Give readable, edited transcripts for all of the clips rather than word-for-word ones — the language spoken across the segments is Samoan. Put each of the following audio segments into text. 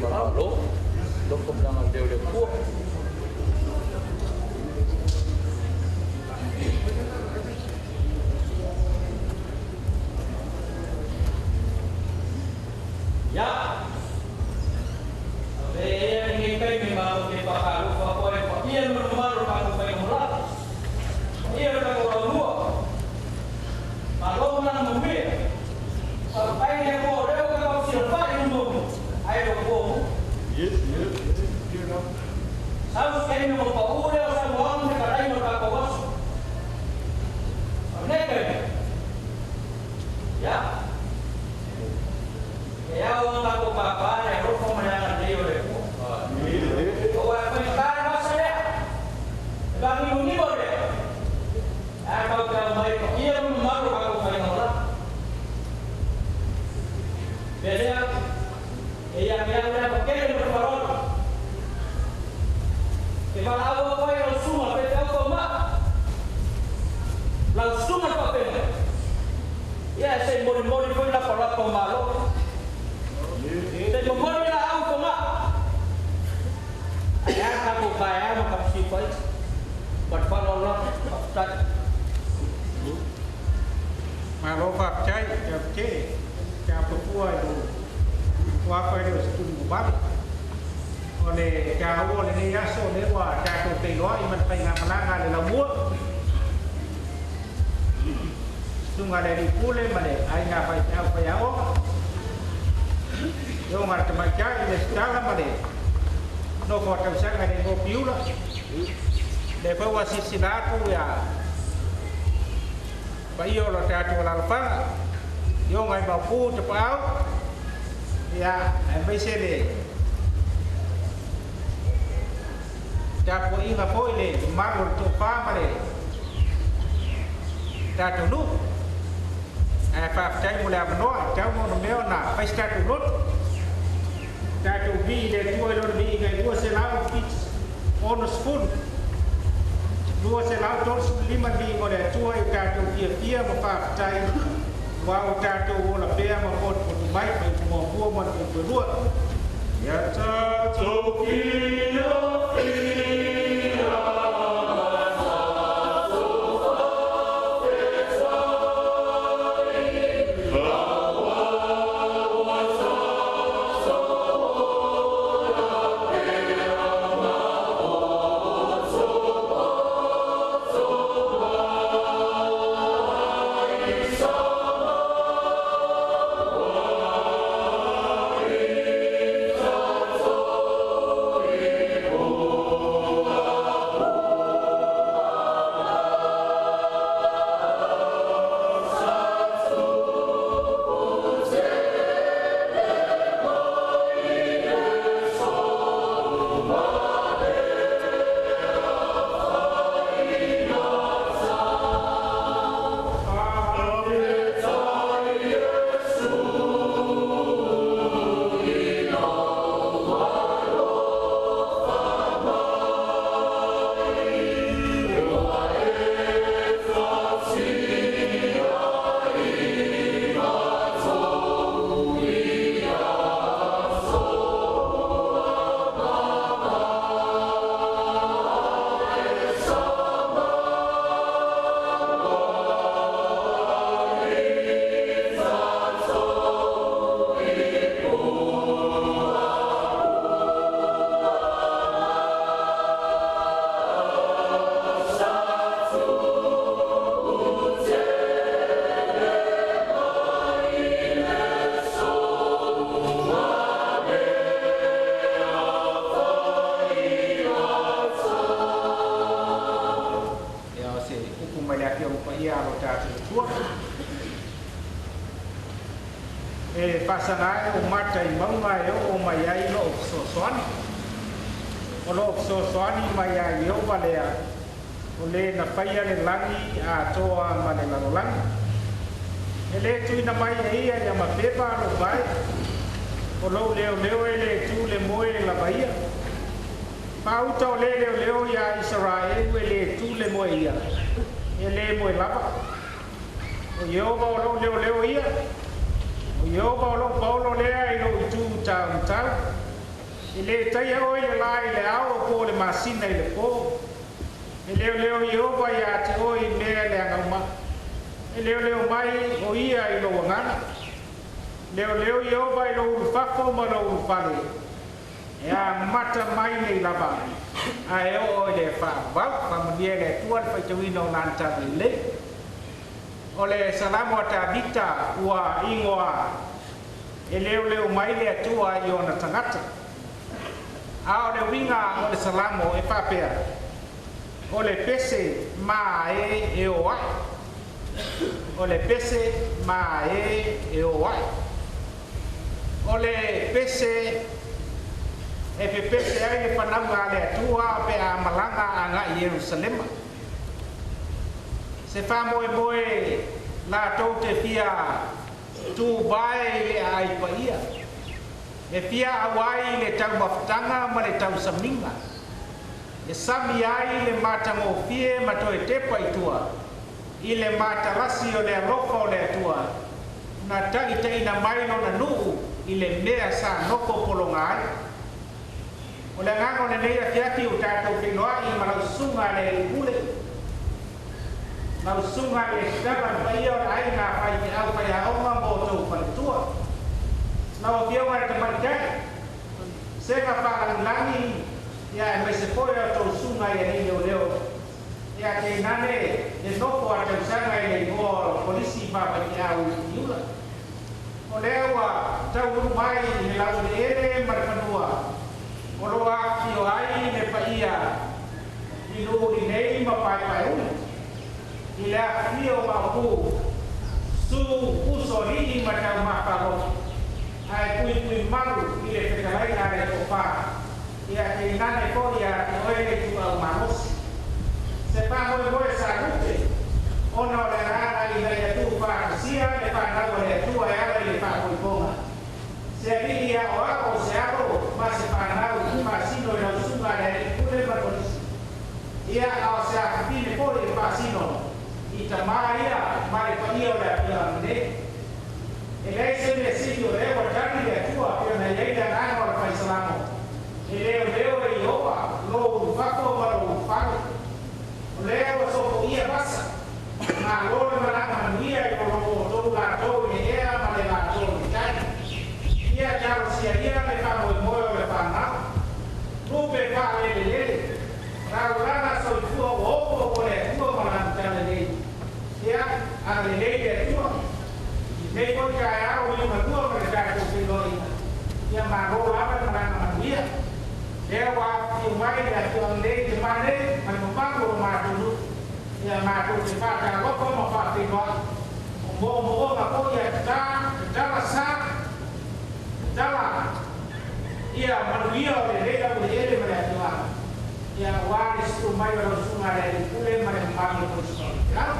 Malo, loko mlanga leo le kua. Ya. Ave ni kai me ma ke pa ka lu fa ko e pa ia no malu ka lu fa mo la. Ia ka ko lo malo na mo me. Pa pai ne ko reo ka ko si pa i mo. Ai lo ko. Yes, yes, yes. Sau kai no pa u reo sa mo ang ka rai no ka ko was. Ne kai. Ya. Ya o nga ko pa pa ne ro ko ma na le o le ko. O wa ko pa ma sa le. Ba ni ni mo le. A ka ka mai ko ia mo ma ro ka ko fa no la. Bele e ya me ya ko ke le farol. Ke va la o ko e suma pe te ko ma. La suma pa pe. Ya se mori mori foi la pa la ko malo. Te mo mori la au ko ma. Ya ka ko ka ya ma ka si pai. But fa lo la ta. Malo fa chai ya che cha papua do wa fa do stu mo ba. O le cha o le ni ya so le wa cha ko te lo i man pai nga malanga le la mua. Sunga le ri pule ma le ai nga pai au pai au. Yo mar te mai chai le stala ma le. No ko tau sanga le mo piula. Le fa wa si sila tu ya. Ba io lo ta tu la fa. Yo ngai ba pu te pau. Ya, ai mai se le. Ta po inga po le ma lo to fa ma le. Ta tu nu. Ai fa chai mo le no, chai mo no meo na, fa sta tu lot. Ta tu vi le tu lo vi ngai dua se la fit ono spoon. Dua se la tos lima vi ngo le tu ai ta tu fia fia mo fa chai. Wa o ta tu o la pea mo ko tu mai mo mo mo mo mo. Ya ta to fia fia. E pasangai o mata i maunga e o mai ai lo fesoasoani. O lo fesoasoani mai ai o valea o le na whaia le langi a toa ma le lalolagi. E le tuina mai e ia ia mapepa lo vai. O lou leo leo e le tu le moe le lavaia. Pauta o le leo leo ia Israel e le tu le moe ia. E le moe lava. O Yehova o lou leo leo ia. O Yehova o lou paulo lea i lou itu tau tau. E lē taia oe i le lā i le ao po o le masina i le pō. E leoleo Ieova iā te oe i mea leaga uma. E leoleo mai o ia i lou agaga. Leoleo Ieova i lou ulufafo ma lou ulufale, e amata mai nei lava ae oo i le faavavau. Faamanuia e le Atua le faitauina o lana talalelei. O le Salamo a Tavita ua igoa e leoleo mai le Atua i ona tagata. A o le uiga o le Salamo e faapea, O le pese ma e o ae. O le pese ma e o ae. O le pese e pepese ai le fanauga a le Atua pe a malaga agai i Ierusalema. Se faamoemoe latou te fia tuvae i le aai paia, e fia auai i le taumafataga ma le tausamiga, e sami ai le matagofie ma toe tepa i tua i le matalasi o le alofa o le Atua na taʻitaʻina mai lona nuu i le mea sa nofo pologa ai. O le agaga o lenei afiafi ua tatou feiloai ma lau susuga le Alii Pule, lau susuga i le Lesitala, le paia o le aiga faifeau faiaoga ma outou faletua. Lau Afioga i le Tamaitai, sega faalagilagi ia aemaise foi a outou susuga i alii leoleo, ia tainane le nofo a tausaga i le igoa o Kolisi Faafaifeau i Piula. O lea ua taunuu mai i le laueleele ma le fanua o lo o afifio ai le paia i Nu'u nei ma Paepaeuli, i le afifio o Maopu, susu usoalii ma Taumafalofi, ae puipui malu i le fetalaiga a le Tofa, ia tainane foi ia te oe le Ituau malosi. Se faamoemoe sa lupe, ona o le agaga ina ia tuufaatasia le fanau a le Atua e ala i le faafoifoga. Se alii aoao, se alo ma se fanau faasino i lau susuga le Alii Pule ma Kolisi. Ia, a o se afafine foi e faasino i tamā ia ma le paia o le afioaga nei. E leai se mea sili o lea ua tali le Atua pei ona i ai le agaga o le fai Salamo, E leoleo e Ieova lou ulufafo ma lou ulufale. O lea ua sofoia vasa, malo le malaga manuia i lo outou latou i le ea ma le latou i le tai. Ia talosia ia le faamoemoe o le fanau. Lupe faalelelele, laulaga soifua ua ofo mo le Atua ma lana talalelei. Ia agalelei le Atua. I lenei foi taeao liugalua ma le tatou feiloaiga, ia malo lava le malaga manuia. Lea ua afifio mai le afioaga nei i te nei ma le mamalu o lo matou nuu. Ia matou te faatalofa ma faafeiloai. O moomooga foi ia tatā, tatala sa, tatala ia manuia o lenei laueleele ma le afioaga. Ia aua le susu mai o lau susuga le Alii Pule ma le mamalu o Kolisi Faafaifeau.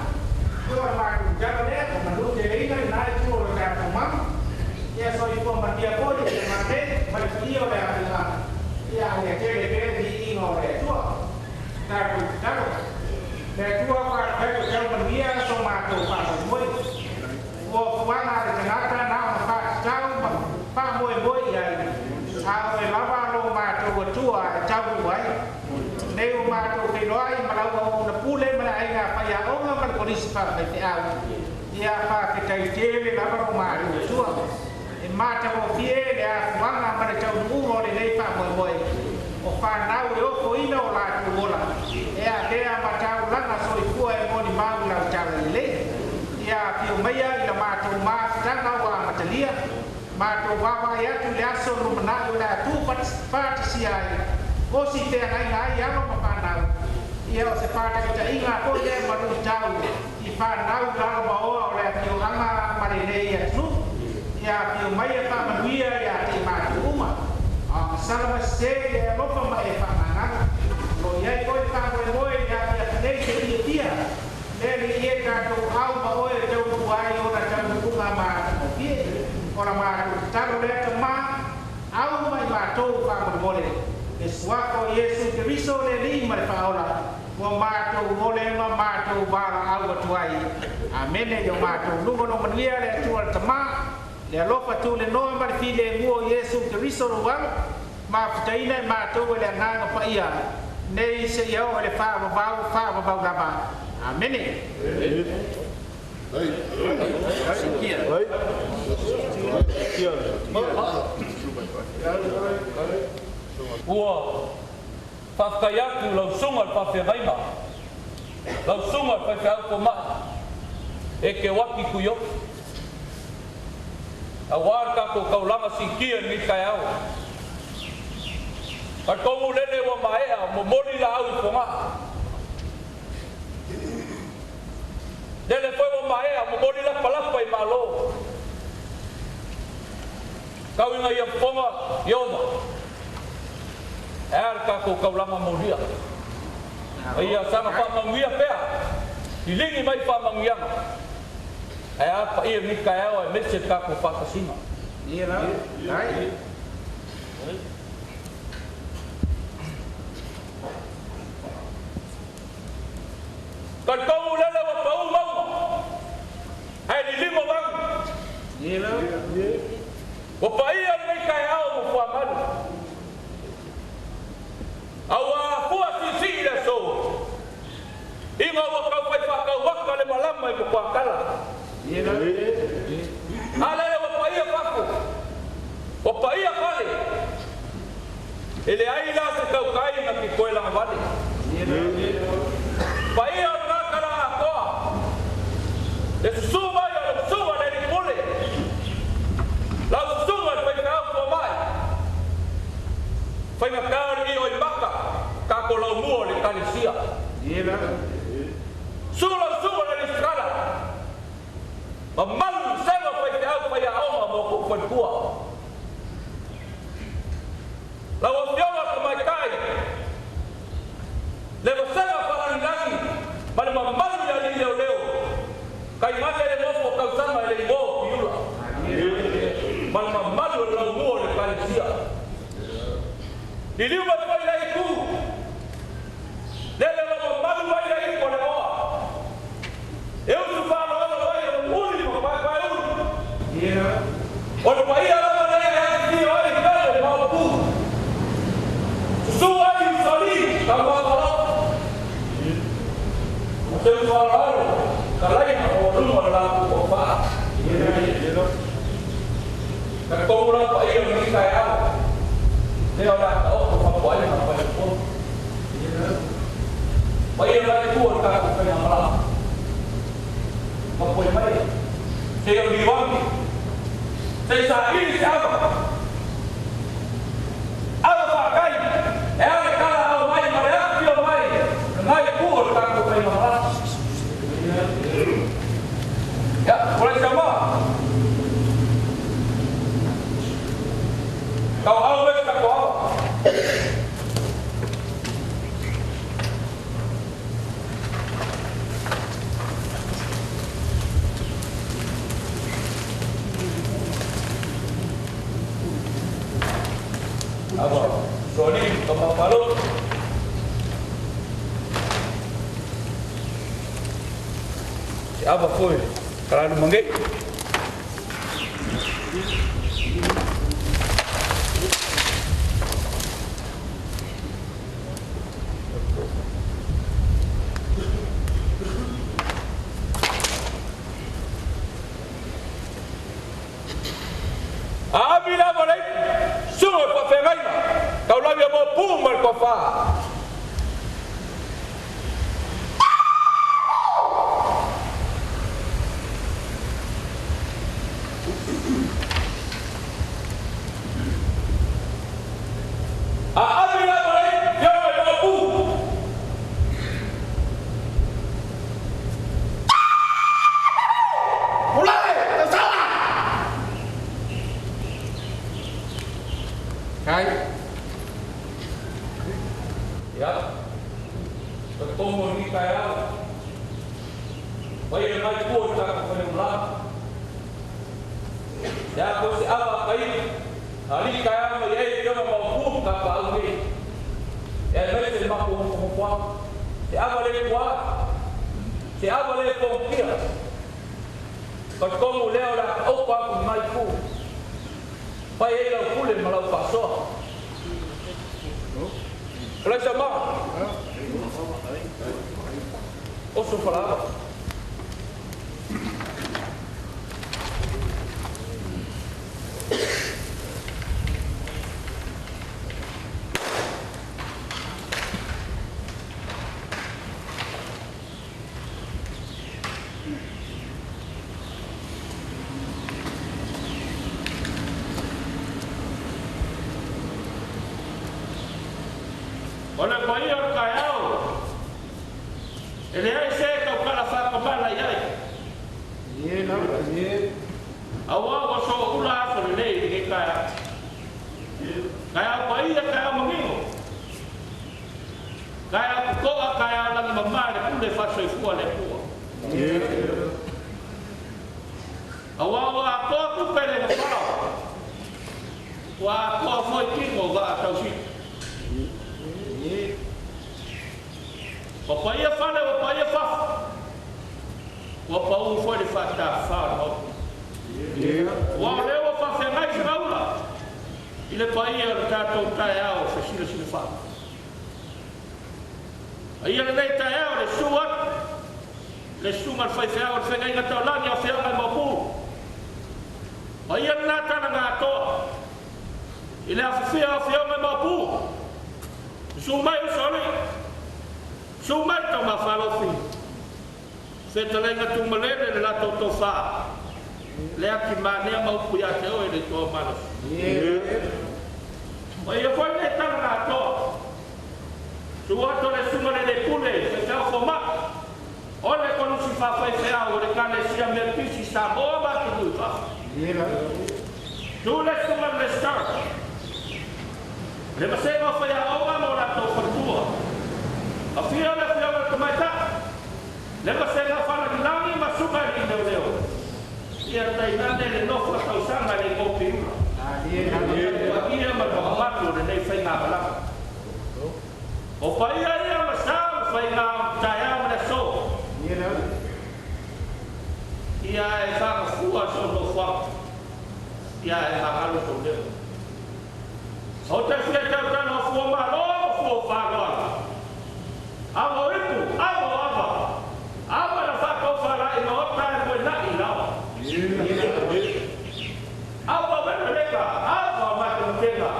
Ia o le matou tatalo lea, ua manuteleina lena itu o le tatou malu. Ia soifua manuia foi le te nei ma le paia o le afioaga. Ia ia tele pea le viiga o le Atua. Tatou tatalo. Le Atua faafetai ua tau manuia so matou faamoemoe. Ua fuaga a le tagata na ona faatatau ma faamoemoe i ai, a o oe lava lo matou Atua e taunuu ai. Nei ua matou feiloai ma lau auauna pule ma le aiga faiaoga ma le Kolisi Faafaifeau. Ia faafetai tele lava lo matou Atua. E matagofie le afuaga ma le taunuuga o lenei faamoemoe. O fanau e ofoina o latou ola, e avea ma taulaga soifua e molimau i lau talalelei. Ia afio maia i la matou mafutaga ua amatalia. Matou vaavaai atu i le aso lumanai o le a tuufaatasia ai o si feagaiga ai alo ma fanau. Ia o se faataitaiga foi lea ma luitau i fanau i lalo ma oa o le afioaga ma lenei atunuu. Ia afio maia faamanuia ia te i matou uma. A masala ma sesē i le alofa ma e faamagalo. O lo o i ai foi le faamoemoe i le afiafi nei se fiafia le Alii e tatou au ma oe e taunuu ai ona taunuuga matagofie. O la matou tatalo lea Tamā, au ma i matou faamolemole. Le suafa o Iesu Keriso le Alii ma le Faaola, ua matou ole ma matou valaau atu ai. Amene. Ia o matou luga no manuia le Atua le Tamā, le alofa tulenoa ma le filemu o Iesu Keriso lou Alo, Mafetaina e matou e le agaga paia nei seia oo i le faavavau faavavau lava. Amene. Ua faafetai atu lau susuga i le faafeagaiga, lau susuga i le faifeau fomai, e te o atu i Tuioto, auā le tatou taulaga siitia i lenei taeao. Talitonu lele ua maea momoli laau i Fogaa. Lele foi ua maea momoli lapalapa i Malo. Tau ina ia fofoga Ieova, e a le tatou taulaga molia. A ia saga faamanuia pea, liligi mai faamanuiaga. Ae a le paia i lenei taeao aemaise le tatou faatasiga. Talitonu lele ua pau mauga, ae liligo vanu. Ua paia lenei taeao mo fuagalu. A ua afua siisii i le aso, ina ua taufai faatauaka le malama i Mokuakala. A lele ua paia fafo, ua paia fale, e leai la se tautai na te toe lagavale. Paia o lena tala atoa, le susu mai o lau susuga i le Alii Pule, lau susuga i le faifeau fomai, faigata le io i maka, tatou laumua o le Ekalesia. Susu lau susuga i le Alii Sikala, mamalu i sega o faifeau faiaoga ma outou faletua. Lau Afioga Tamaitai, le vasega faalagilagi ma le mamalu i alii leoleo, tainane le nofo tausaga i le igoa o Piula, ma le mamalu o le laumua o le Ekalesia. Liliu mai foi le itu, lele o lo mamalu ai le ipu a le oa, e usu faaaloalo ai o uli ma paepaeulu. O le paia lava lea e afifio ai Pele ma Upu, susu ai Usoalii Taumafaloa, ma se usu aloalo talaina maualuga o le latou toafa. Talitonu la paia o lenei taeao, lea o le a taoto faatoaina ma fai Paia la le tua o le tatou faigamalaga. Tapuai mai seia o liuagi, se i saili se ava. Ava faatai, e a le tala ao mai ma le afifio mai lena itu o le tatou faigamalaga. Ia, tulai Samoa. Tauau mai se tatou ava. Ava Soli Kamapalo. Se ava foi Kalalu Mangei. Aavi lava le ipu, susu e faafeagaiga, taulagi a Moapu ma le Toafa. Aavi lava le ipu, fioga i Moapu. Ulale, tausala! Kai. Ia, talitonu o lenei taeao, mai e lenai tua i le tatou faleulā. Le a foi se ava a Kaini, alii taeao mai ai e Fioga Maopu ma tapaau nei, e aemaise le matou nofonofoaga. Se ava le tuā, se ava le pogapia. Talitonu lea o le a taoto atu i lenai itu, fai ai lau pule ma lau faasoa. O lai sa maa. Oso falava. O le paia o le taeao, e leai se taukala faakamala i ai. Auā ua sooula aso lelei i lenei taeao. Taeao paia, taeao manino. Taeao totoa, taeao lagimamā i le pule faasoifua le Atua. Auā ua atoa tupe le gafao, ua atoa foi tino o vaa tausili. Ua paia fale, ua paia fafo, ua pau foi le faatafafā o le Maota. Ua o lea ua faafeagai segaula i le paia o le tatou taeao fesilasilafai. A ia lenei taeao le susu atu, le susuga le faifeau o le feagaiga taulagi o Afioga i Maopu. A ia lena talaga atoa i le afifia o Afioga i Maopu. Susu mai uso alii, susu mai taumafalofi, fetalaiga tumalele le latou tofā, le atimanea ma upu ia te oe le toa malosi. Ma ia foi lenei talaga atoa, susu atu le susuga le le pule, faifeau fomai, o le konusi faafaifeau o le Ekalesia Metisi Samoa ma atunuu i fafo. Susu le susuga le Lesitala, le vasega o faiaoga ma o latou faletua. Afio le afioga i le tamaitai, le vasega o falagilagi ma susuga i alii leoleo. Ia tainane le nofo a tausaga i le kopiula. Paia ma le mamalu o lenei faigamalaga. O paia ia ma sa ma faiga taeao ma le aso. Ia e faagafua sou nofoaga. Ia e magalo sou leo. O te fia tautala o fua malo ma fua faaaloalo. Ava o ipu, ava o ava. Ava na faataufala'i maota e moena'i i laoa. Ava o velevelega, ava o matematega.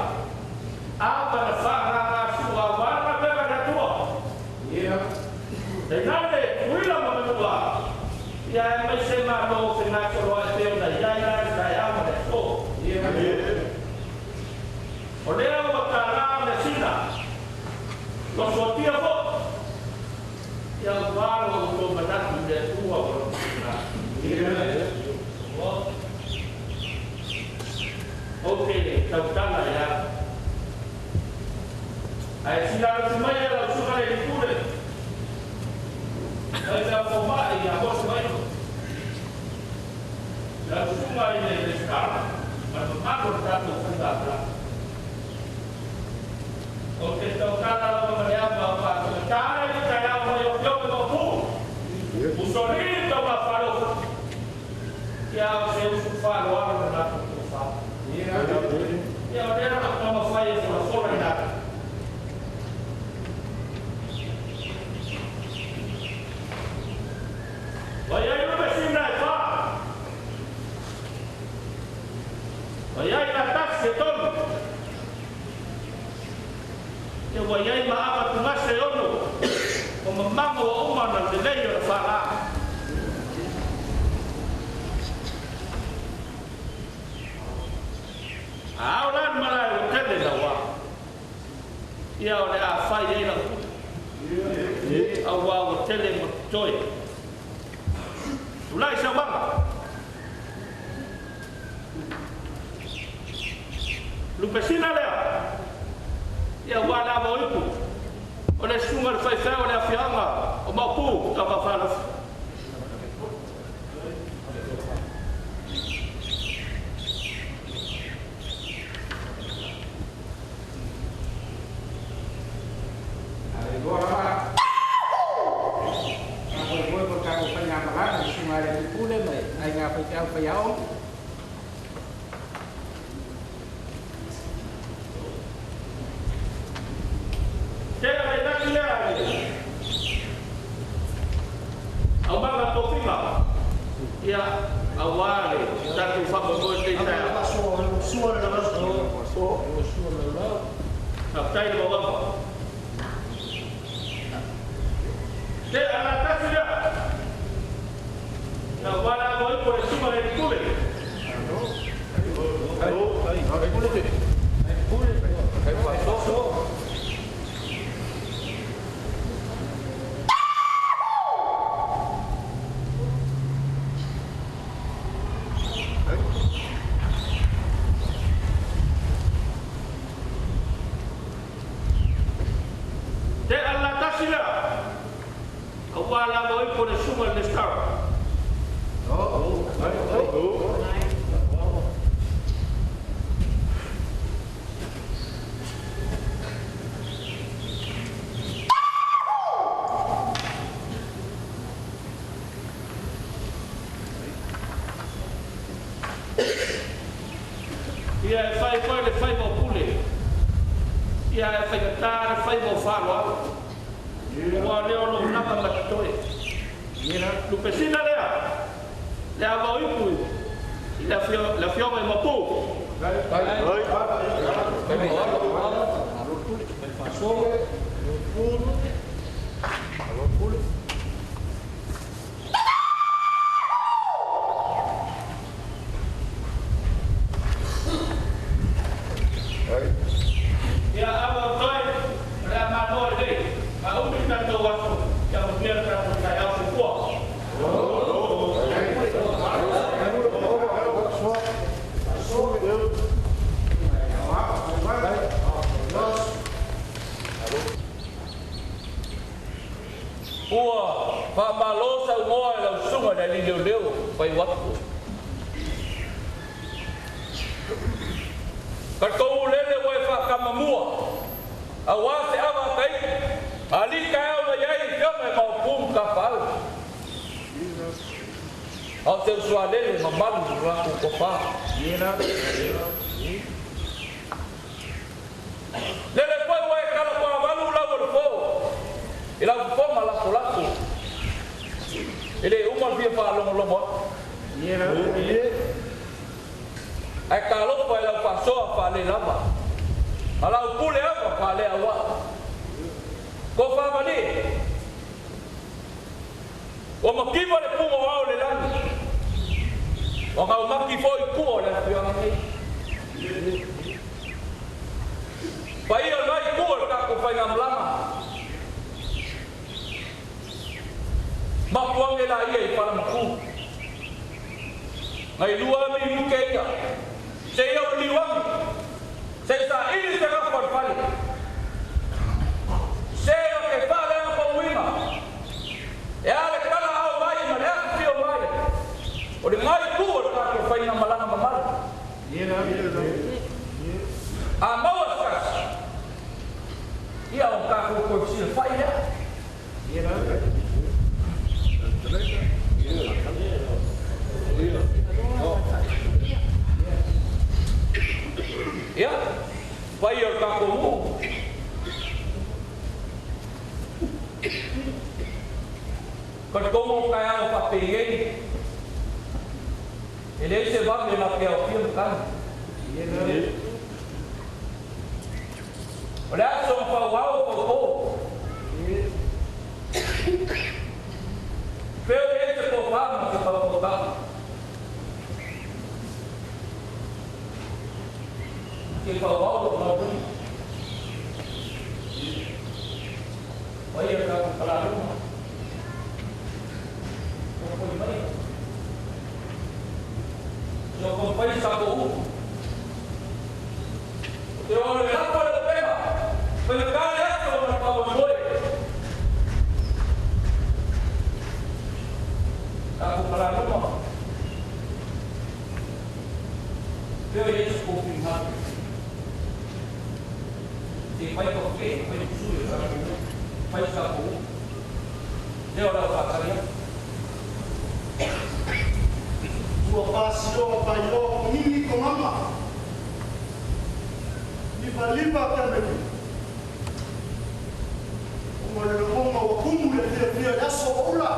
Ava na faagagasu'a aua le galuega a le Atua. Tainane, tutuila ma manua, ia aemaise Malo o fegasoloa'i pei ona i ai la i le taeao ma le aso. O lea ua talā measina, ua soatia foi, ia ua alo outou manatu i le Atua o lona finagalo. Ou te tautala ia au. Ae silalosi mai e lau susuga le alii pule, faifeau fomai ia Mose Maino, lau susuga i le Resitala ma le mamalu o le tatou faigamalaga. Ou te tautala lava ma le ava o faataumatala i le taeao mai o Afioga Maopu, usolī taumafalofa, ia o se usu faaaloalo le latou tofa. Ia o lea lau taumafai e folafola i latou. Ua i ai lupe sina e fa. Ua i ai na tasi e tolu. Ia ua i ai ma ava tugase e ono o mamago ua uma ona lelei o le faalā. A ao la le malae ua tele lauā. Ia o le a fai ai lau pule. Auā ua tele ma totoe. Tulai sauaga. Lupesina lea. Ia ua le ava o ipu. O le susuga i le faifeau o le afioaga o Maopu Taumafalofi. Aloa lava faamoemoe mo le tatou faigamalaga i le susuga i le alii pule ma le aiga faifeau faiaoga. Ia, aua le tatou faamoemoe lenei taeao. Faafetai le mauaga. Te ala tasi lea. Na wala mo ipo le suma le pule. Te ala tasi lea. Wala mo ipo le suma le stara. Ia e fai foi le fai mo pule. Ia e fai kata le fai mo whalo au. Ua leo lo napa matitoe. Lupesina lea. Lea vau ipu i la fioga i mapu. Ia awa toi, rea manoa nei, ma umi tātou aso, ia mo mea tātou tai au fukua. Ua whaamalo sa umoa e lau sunga le li leo leo whai watu. Ka tou lele ua e whakamamua, a wā se awa kai, a li ka au mai ai fionga e maupum ka whau. Au te usua lele mamalu raku ko wha. Lele koe ua e kala kwa walu lau o le fō, i lau foma lako lako. E le uma le fia whaalongolongo atu. Ai ka alofa e lau whaasoa whaale lava. A lau pule ava whaale awa. Ko whaamani. O makiwa le pungo au le lani. O ngau maki foi kua le whianga nei. Paia nai kua le kako whainga mlanga. Mapuange la ia i whalamaku. Ngai lua mi muke ia. Se ia o liwangi. Se sa ili se rafa o whale. Se o ke whale ang pauima. E ale kala au mai ma le aku fio mai. O le ngai kua le kako whainga malanga mamala. A maua skas. Ia o kako koe sila whai lea. Ia, whai o kako mu. Ka tomo kai au pape ei. E le se vame la pe au fia mkani. O le aso pa wau pa po. Feo e te ko whama te papotanga. Ke pa wau o ngā Wai e kā kalaluma. Ko koi mai. So ko pai sa ko u. Te o le lapa le pema. Pe le kale ato o na pau moe. Kā kalaluma. Peo Yesu ko pinga. Te pai ko ke, pai sui ka pai sa ko. Leo la whakaria. Ua pasio pa io nini ko mama. Lipa lipa kameki. O mo le honga wa kumu le fia fia yaso ola.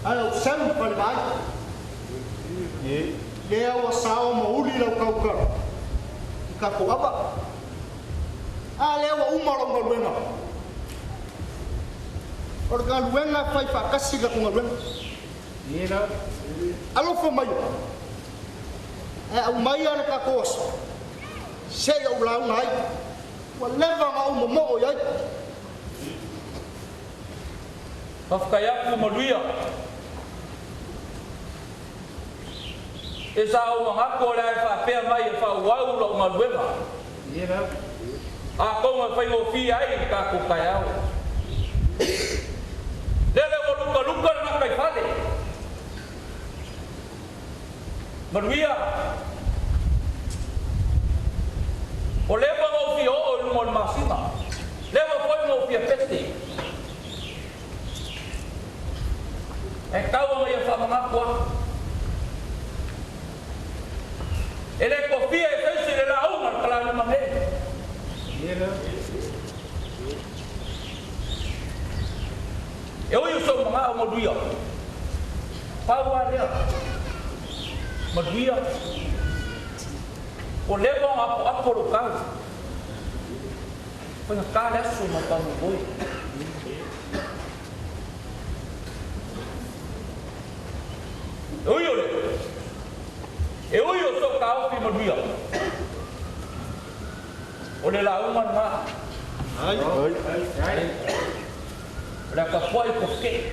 Ae ou seu i falevaai. Lea ua sao ma uli lau kaukalo i tatou ava. A lea ua uma lou galuega. O le galuega e fai faatasi le tatou galuega. Alofa mai ae aumaia le tatou aso seia ou lauga ai. Ua leva ona ou momoo i ai. Faafetai atu manuia. E sa ou manatu o le a e faapea mai e faaauau lau galuega. Atonu e faigofie ai le tatou taeao. Lele ua lukaluka le gataifale. Manuia. O leva ona ou fia oo i luma o le masina. Leva foi ona ou fia pete. E tau ona ia faamanatu atu. E le tofia e se isi le lauga a le Talalima nei. E ui o sou manao manuia, pau lava lea, manuia, ua leva ona apoapo lou tau. Faigata le aso ma le faamoemoe. E ui o lea, e ui o sou taofi manuia, o le lauga lena. O le a tapuai tofuke'e.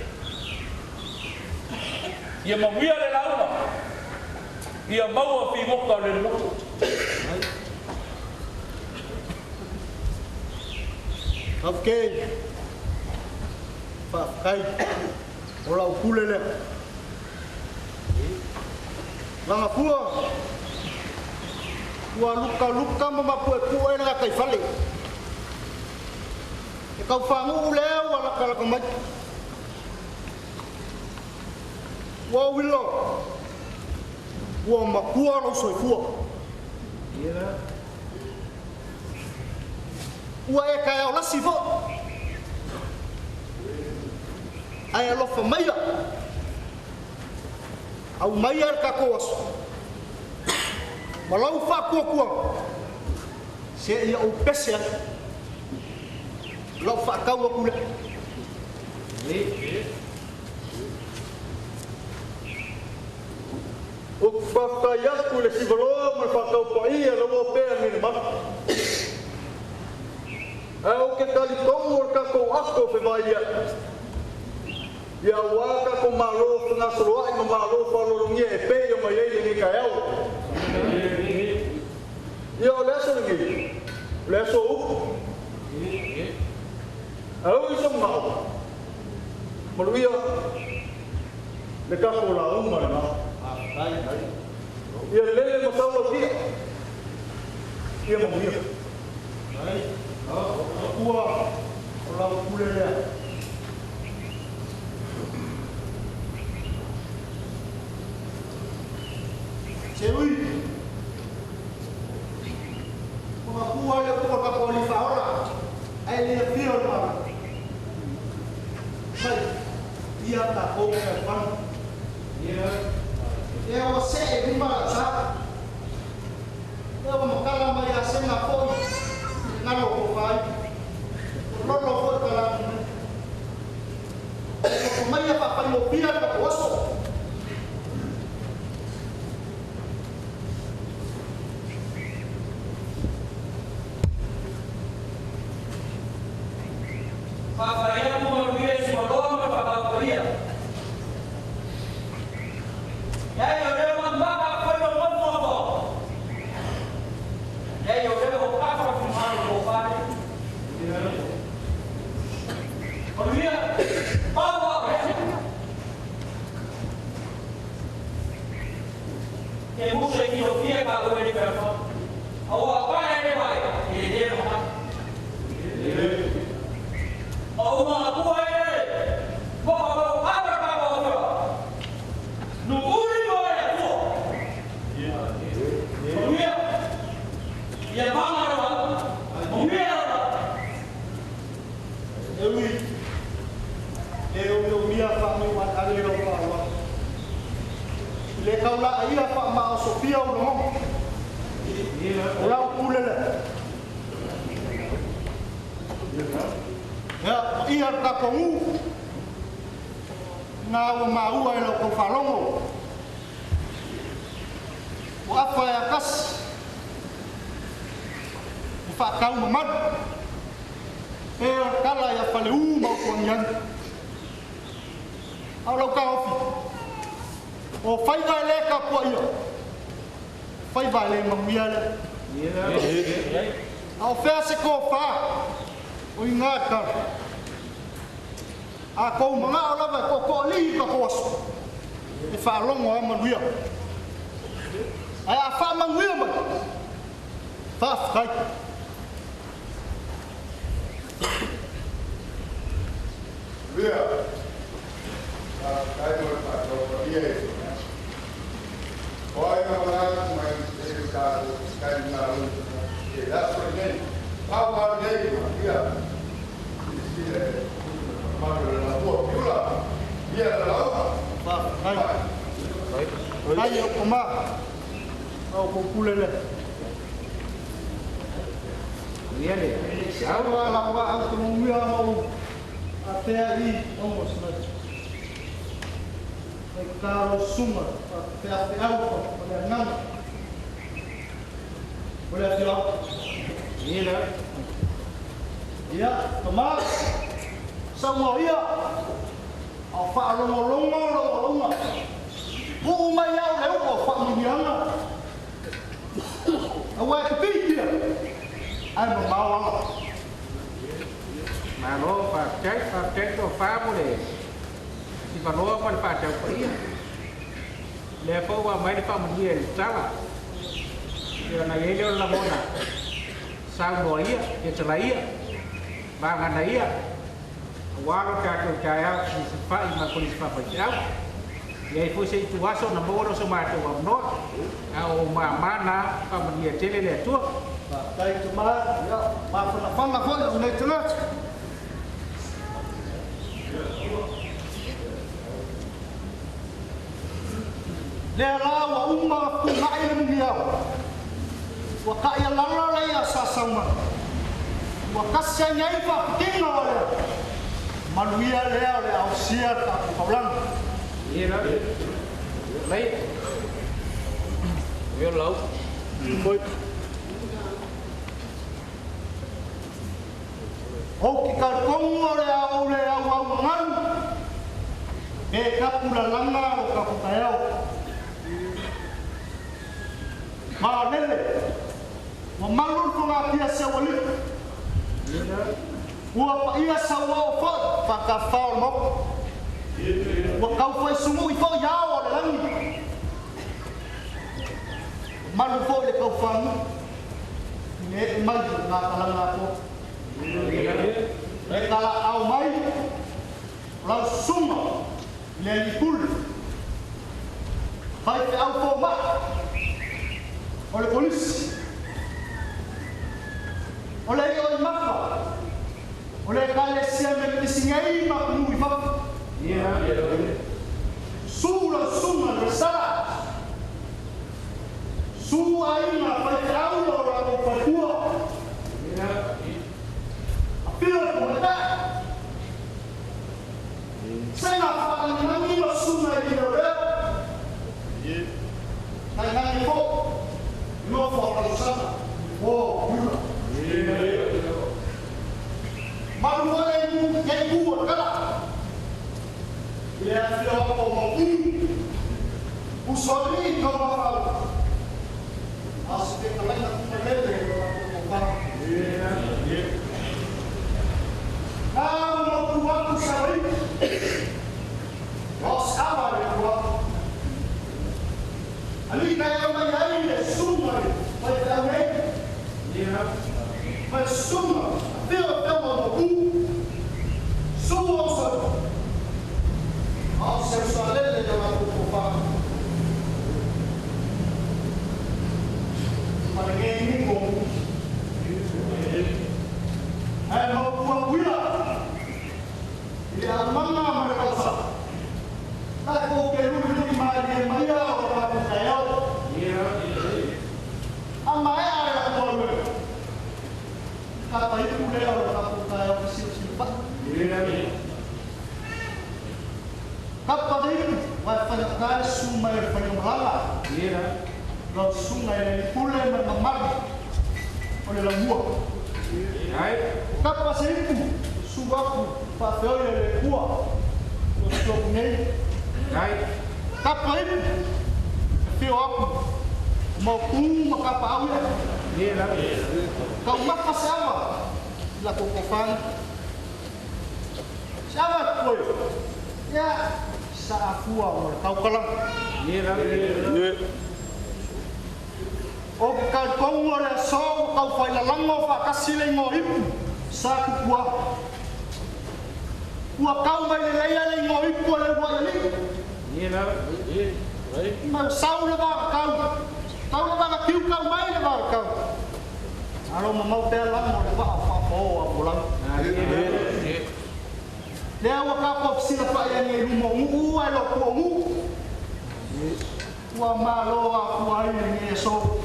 Ia manuia le lauga, ia maua figota o le loto. Faafetai, faafetai o lau pule lea. Lagafua ua lukaluka ma mapuepue le gataifale. E tau faguu lea ua lakalaka mai. Ua ou iloa ua matua lou soifua. Ua e taeao lasi foi. Ae alofa maia, aumaia le tatou aso ma lau faatuatuaga seia ou pese ai lau faatau atu lea. Ou te faafetai atu i le sivaloa ma le faataupaia lau opea nei le malu. Ae ou te talitonu o le tatou ato fevailia'i, ia auā tatou Malo fegasoloa'i ma Malo faaaloalogia e pei ona i ai lenei taeao. Ia o le aso lenei, o le aso o upu. Ae ui i se manao, maluia le tatou lauga lena. Ia lele ma sau lau ia. Ia manuia. Ua o lau pule lea. Se ui, ua makua le upu o le tatou Alii Faaola, ae le afio le Malo. Mai, ia tatou fealofani. Ea ua see i luma lau sa. Ea ua matala mai ia Sena foi le galo o Tofa ai. Ua lolo foi ka lagi mai. Ua nofo maia faafaigofia le tatou aso. Faafetai atu manuia i Sualoa ma le Faataupaia. Leai o lea ua mama foi lou motu o to. Leai o lea ua kafa le finagalo o tofa lea. Manuia, pau au lea. Ke musa i filofia ka ue le fealofani. Aua pae le vai, i le le ma. O uma matua e, mo ka mau ava ka mau ava. Nukuri mo e atua. Manuia, ia manga rawa, manuia rawa. E ui, e omiomi ia wha ale lau wha Le kaula ia wha ma o Sofia o longo. O lau pule le. Ia, ia ka kongu. Ngā ua maua e lau kau whalongo. O afa e akasi. O whaakau mamaru. E o kala ia whale u mau kuangiangi. Au lau ka ofi. O whaiva e le ka pua ia. Whaiva e le mamuia le. Au whea se kō whā. O i ngā kara. A kou manga o lava ko ko li ka ko aso. E whaalongo a manuia. Ai a wha manuia mai. Wha whai. Via. Kai mo pa ko ia e. Oi ma la mai e ka kai na ru. E la so nei. Pa pa nei ia. Si e ma la tua piula. Ia la la. Wha whai. Ai o koma. Au ko pule le. Ia le. Au la wa au te muia mau. A tea i ongo sina. E karo suma, a tea te au o le anganga. O le ati lau. Ia le. Ia, tama. Saua ia. Au whaalongolongo lo olonga. Puu mai au le uo whaamunianga. Aua e te pikia. Ai mamau ala. Malo, whakatei tō whāmo le. Si whanoa ma le whātau pa ia. Le fau mai le whaamania e le tala. Ia na ia leo la mona. Sau noa ia, ia tala ia. Mangana ia. Walo tātou tai au, ni se whai ma koni se whawhai te au. Ia i fuse i tuaso na mōro so mātou amnoa. Au o māmana whaamania tele le atua. Whakatei te maa, ia, māwhanawhana foi o nei tangata. Lea la ua uma pungai le mungiau. Ua ka ia lalo le ia sa sauma. Ua kasi ai ngai whapitinga o lea. Manuia lea o le ausia ka kaulanga. Ia la. Lei. Ia lau. Foi. O ki ka kongu o le au le au au ngaru. E kapula langa o kapukaeau. Ma lele, ua malu le pia se ua lipu. Ua paia saua o foi, whakawhao le moko. Ua kauwhai sumu i foi iao o le langi. Malu foi le kauwhangu. Ne e mai ngā kalanga apo. E kala au mai, lau suma, le likul. Whai te au fō maa. O le polisi. O le io i maka. O le kalesia me pisingai ma kunu i wapa. Su la suma le sala. Su ainga whai te au o la o whakua. A pira ko le tā. Senga whakanangi ma suma i leo reo. Tai nangi fo. No fo kalusana. O hura. Malu wale mu kei kua kala. Le afio o mo Usoli ka mafau. As te kalaina kumalele o ko pa. Na mo ku aku sawai. Os ava le kua. Ali na e mai ai le suma le pai te au nei. Mai suma, peo peo mo ku. Suma o sa. Au se sa le le la ku ko pa. Ma le ngi ni ko. Ai mo ku a kuia. Ia manga ma le kausa. Kapa le wa fa ka su mai fa malala. Lau susuga e le pule ma le mamalu o le lamua. Kapa se ipu su aku faafeoi e le Atua o si nei. Kapa ipu fio aku maupū ma kapa au ia. Taumafa se ava i la kokofaga. Se ava koe ia sa afua o le taukalaga. O ke kalitogu o le aso ua taufailalaga o faatasi le igoa ipu sa tupua. Ua kau mai lelei a le igoa ipu o le uluai alii. Ma sau le vakakau. Tau le vakakiu kau mai le vakakau. Alo mamau pea lago o le vaa o faafao a polau. Lea ua tatou fesilafa'i ai i luma o nuu ae loo pua o nuu. Ua malo afua ai lenei aso.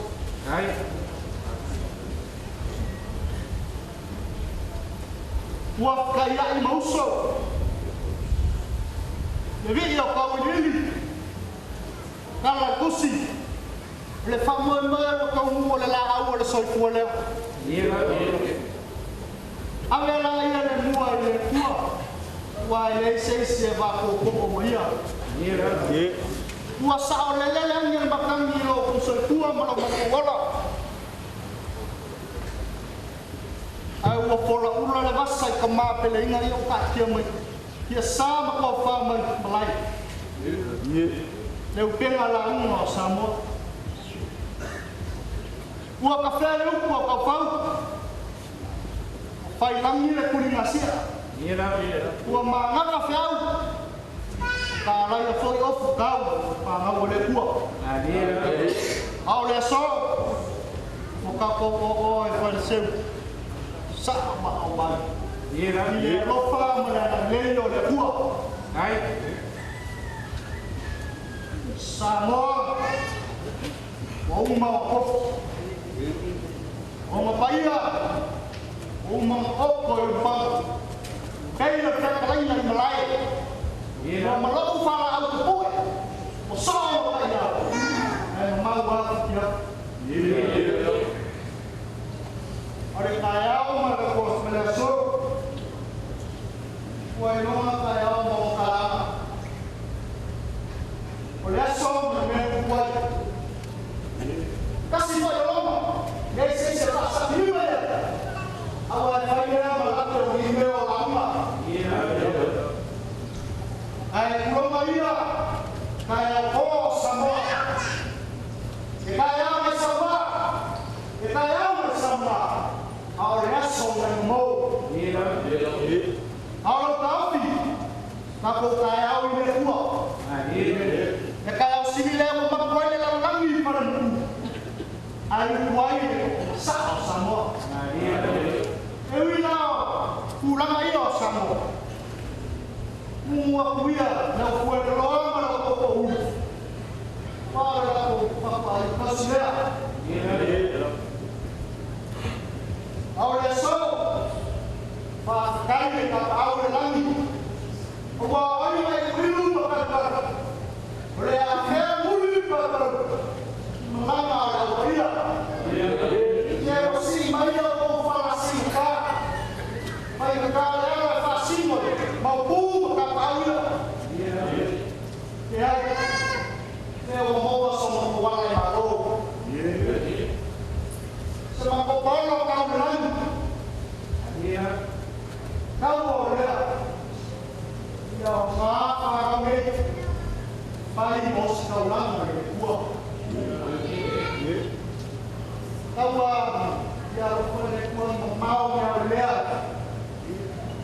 Ua fekaia'i ma uso le vi'i o kauiliili kala le tusi o le faamoemoe ua taunuu o le laau o le soifua lea. Ave la ia le mua i le Atua, aua e leai se isi e vapoopoo ma ia. Ua saolele le agi a le matagi i lo outou soifua ma lo matou ola, ae ua folaula le vasa i ka mapeleiga ia ua taatia mai ia sa ma tofa mai malae le upega lauga o Samoa. Ua kafea le upu a taufau, ua failagi le tuligasia, ua magaga feau, ka alaia foi ofu tau pagau o le Atua. A o le aso, ua tatou oo e faleseu saa ma aumai i le alofa ma le agalelei o le Atua. Samoa, ua uma o tofi, o mapaia, ua uma oko i ulufaga, pei le fetalaiga i malae, ua malou faalaau tapue, ua soo ma paia, ae mamau atu tiafu. O le taeao ma le aso, ua iloga taeao ma makalaga. O le aso ma le mea tupu ai. Tasi foi o Roma, leai se isi e faasafiliga ia, aua e fai lea ma lape o ni mea o lauga. Ae tuloga ia, taeao po o Samoa. E taeao mai Samoa, e taeao mai Samoa, a o le aso na mamou. A o lau taofi, tatou taeao i le Atua. E taeao sili lea ua mapu ai le lalolagi i Falemumu, ae upu ai le saa o Samoa. E ui la o tulaga ia o Samoa, mumu aku ia le au fueloloa ma le au tootoouli, ua o le latou papa ai tasi lea. A o le aso, faafetai le tapaau i le lagi, ua o ai mai uilu ma palapala, o le afea muli palapala, malaga o le aupaia. Ia ua sii mai ia outou falasigata, faigata le ala e faasino le maupū ma tapaau ia. Leai, lea ua maua so matou ala e malo. Se matou paolo o tau le lagi, tau o lea, ia o ngā whanau nei, fai mo se taulaga i le Atua. Taua ia alofa le Atua i mamao mea o lea,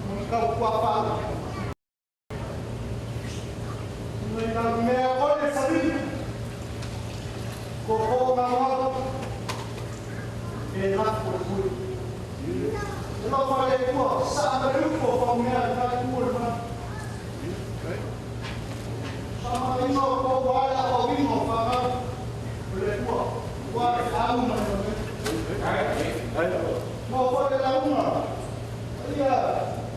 mo ni tau kuapau. Nui nau mea ole savili, ko ko ngā wau, e lako le pui. E alofa le Atua, sa me upo o mea i kai ua le mana. Sa ma ingo ko wala o ingo whanau o le Atua, ua e au mai le mea. Mo foi le lauga, ia,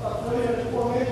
a koe le Atua nei.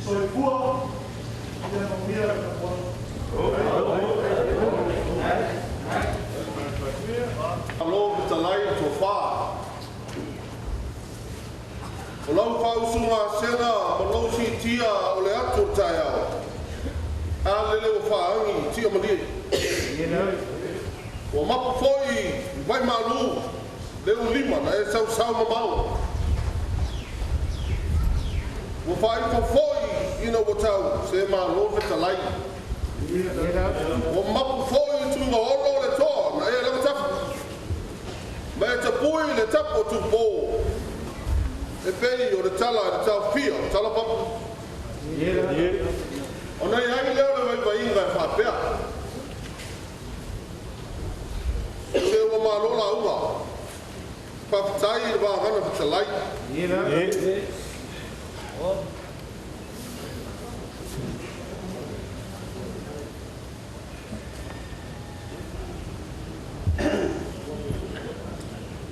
Soifua ia manuia le tapuaiga. Malo fetalai le tofa. O lau faausuga sega ma lou siitia o le atu o le taeao. A lele ua faaagi tia malie. Ua mapu foi i vai malu le ulima na e sausau mamao. Ua faaifo foi ina ua tau se malo fetalai. Ua mapu foi i tuiga olo o le toa na e lava tafu. Ma e tapui le tapu o tupō. E pei o le tala e le taofia o tala papu. O nei ai leo le vaivaiga e faapea. Se ua malo lauga. Faafetai i le vagana fetalai.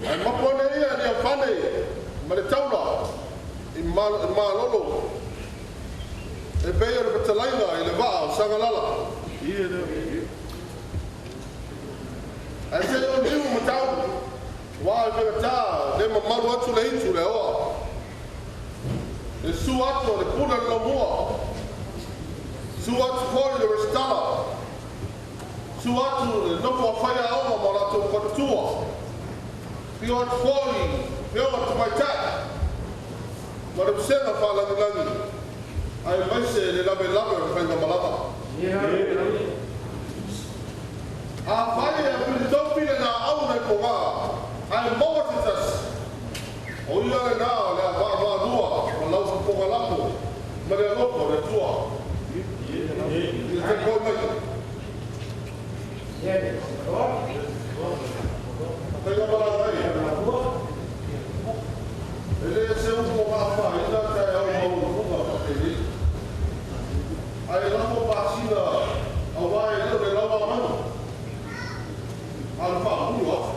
Ai mapu ane ia ni afane ma le taula i malolo. E pei o le fetalaiga i le vaa o Sagalala. Ai se o niu matau. Wa e whangatā, le mamalu atu le itu le oa. E su atu o le pula le laumua. Su atu foi le restala. Su atu le nofo a whaia aoga ma latou faletua. Pio atu foi, pio atu maitai. Ma le vasega faalagilagi. Ai maise le lave lave o le whainga malama. A whai e pilitaupi le nā au nei po ngā. Ai maua te tasi. O ia le nā o le a vaa ma lau fuponga lapo. Ma le alofa o le tua. I le te koi mai. Whainga malanga ai. E le se upo ngā whaina tae au mauluga whakele. Ai lafo pāsina a wae leo le lawa manu. A le whaamulu atu.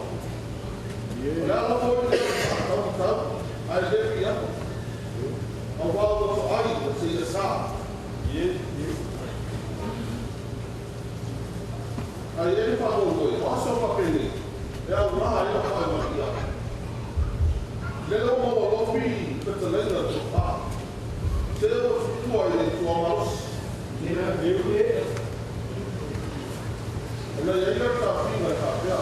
O le ala foi le tau tau, ai le fi atu. A wā ua to ai o te ia sā. Ai e le whaamulu o aso whapene, e au rā e la whae mai ia. Le lau maua lopi fetalaiga te wha. Te o tutua i le tua malosi. Ona ia ila tawhinga i kāpea.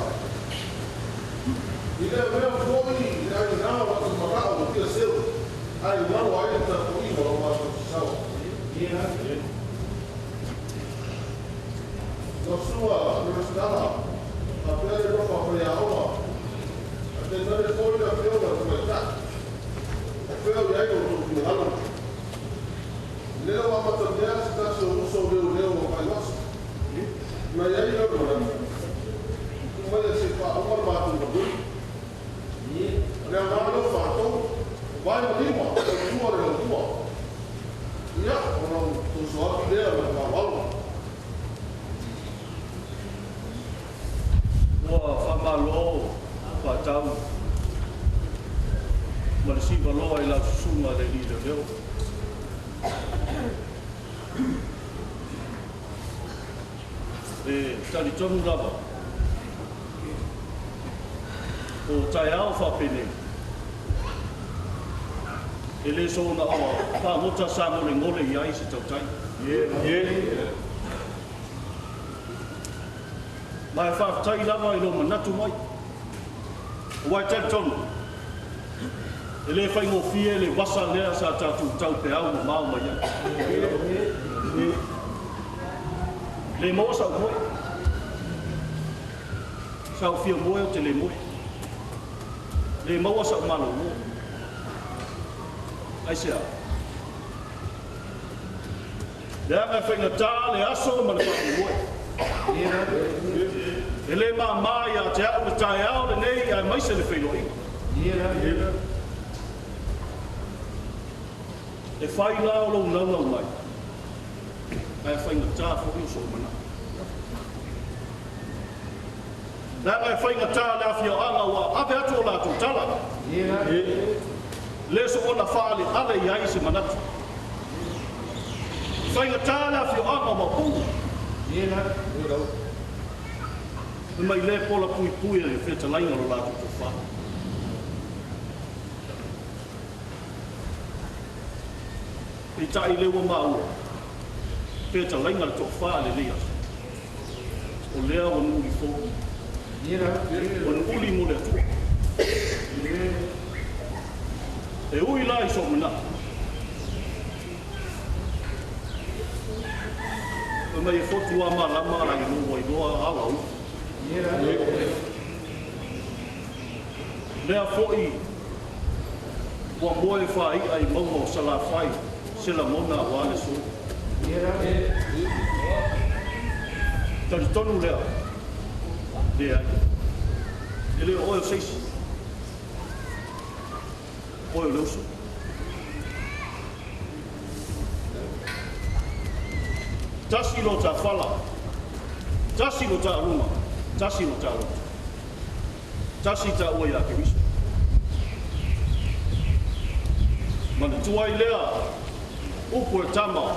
I lea mea foi i ai nā o atu marao o tia seu. Ai ngaro ai le tapuiga o mātou sawa. No sua, no restala, a pea le rofa whai aoga. A te nare foi le whionga te maitai. A pea i ai o tō pingalo. Leo a matamea se tasi o uso leo leo o whai wasa. Na iai lau manatu. Mai e se wha umar mātou mabui. Le ngā leo whātou, vai ma lima, o tua le lau tua. Ia, o nau tōso atu lea me ngā walo. Ua whamalo whātau ma le siva loa i lau susunga le li le leo. E tali tonu lava o tai ao whapene e le sōna oa whāngota sa ngole ngole i ai se tautai. Mai whāwhatai lava i lo manatu mai. O wai tali tonu. E le whai ngōwhie le wasa lea sa tātou tau pe au ma mau mai ai. Le moa sa moe. Sa o fia moe o te le moe. Le maua sa o malo moe. Ai se au. Le anga whainga tā le aso ma le whainga moe. E le maa mai a te au le tae au le nei ai maise le whailoiga. E whai la o lou naulau mai. Ai whainga tā fo i so mana. Nā ngai whainga tā le awhia anga ua ape atu o lātou tala. Le so ona whaale ale i ai se manatu. Faigata le afioaga o Maopuga. E mai le pola puipui e le fetalaiga o lo latou tofa. Peitai le ua maua, fetalaiga le tofa lenei aso. O lea ua nuuli fou. Ua nuuli mo le Atua. E ui la i so manatu. E mai e fotu a malama la i lua iloa ala u. Lea foi ua moe fāi'a i mauga o Salafai se lagona auā le aso. Talitonu lea, leai. E le o oe o se isi. Oe o le uso. Tasi lo tāfala, tasi lo tāluma, tasi lo tāloto. Tasi tāua ia Keriso. Manatua ai lea, upu e tama,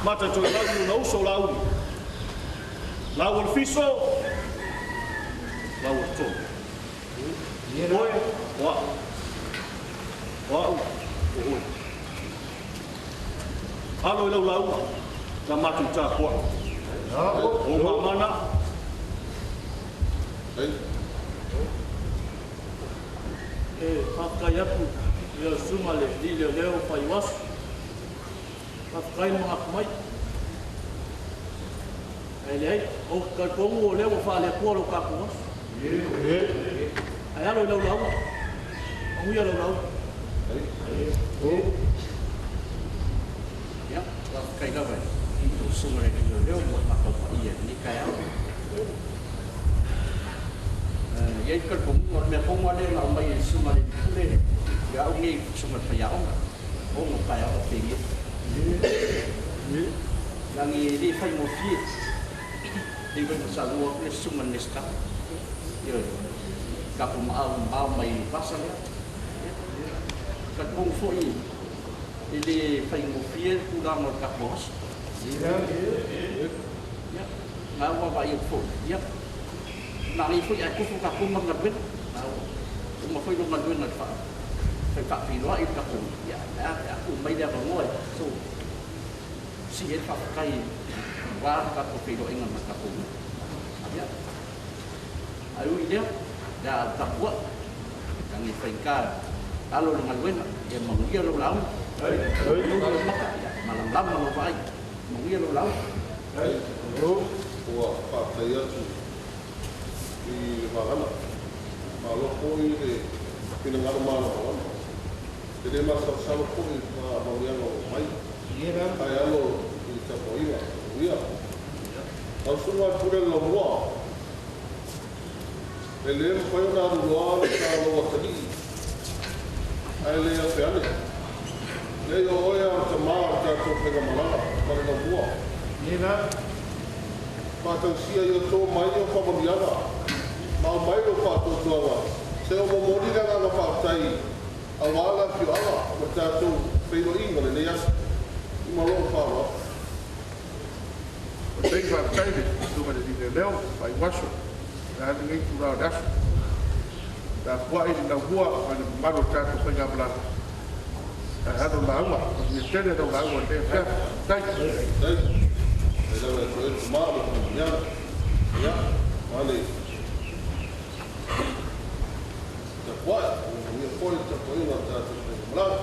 mata toe lau i ona uso lauli. Lau o le fiso, lau o le tolu. Oe, o au. O au, o oe. Alo i lau lauga, la mātou tākoa. O mamana. E whakakai atu i au sunga le li leo leo whai wasu. Whakakai mo ngā mai. Ai le ai, o kalpongu o leo wha le pua lo kākou wasu. Ai alo i lau lauga. Anguia lau lauga. Ia, whakakai lava i tō sunga le li leo leo mo mākou paia ni kai au. Ia i kalpongu o mea ponga le ngā mai e sunga le pule ia au nei sunga le whaiaonga. O ngā whaiaonga whengia. Langi e le whai mo fie. Le whai mo sa lua le sunga nesta. Ia ka po maau mai vasa lea. Kalpongu foi e le whai mo fie tūranga o le kapo aso. Ia, ngā ua vai e foi. Ia, nā rei foi ai kufu ka kuma ngā wena. Nā ua foi lo ngā wena le wha. Whai whawhiroa i le kapo. Ia, a ku mai lea vangoa. So, si he whakakai wā kapo whiroa inga ma kapo. Ia, ai ui lea, lea au tapua. Ka ngi whainga alo le ngā wena. Ia manguia lo lau. Nuru maka, ia, malamlama lo vai. Manguia lo lau. Ua whakakai atu i le wahana. Malo foi le pinangaro mana wahana. Te le masasalo foi ngā maurianga o mai. Ai alo i te tapoiga. Uia. Au sunga pure la mua. E le mwhai o nā ruloa le tā loa tani. Ai le a peane. Le o oe a te maa o tātou whenga malanga. Mare la mua. Mātausia i o tō mai o whamaniana. Mau mai o whātōtuanga. Se o momori nga ngā whātai a wāla whioanga o tātou wheiro inga le nei aso. I malo o whāroa. O tei whātai le tūma le line leo, whai waso. La hana ngei tū rao aso. La pua i le hua o le mamalu o tātou whainga malanga. La hana lauga, o te tele rau lauga o te whea. Tai. Tai. Ai lawa e tō e tū maa o whamaniana. Ia, male. Te pua, o ia poi te poinga o tātou whainga malanga.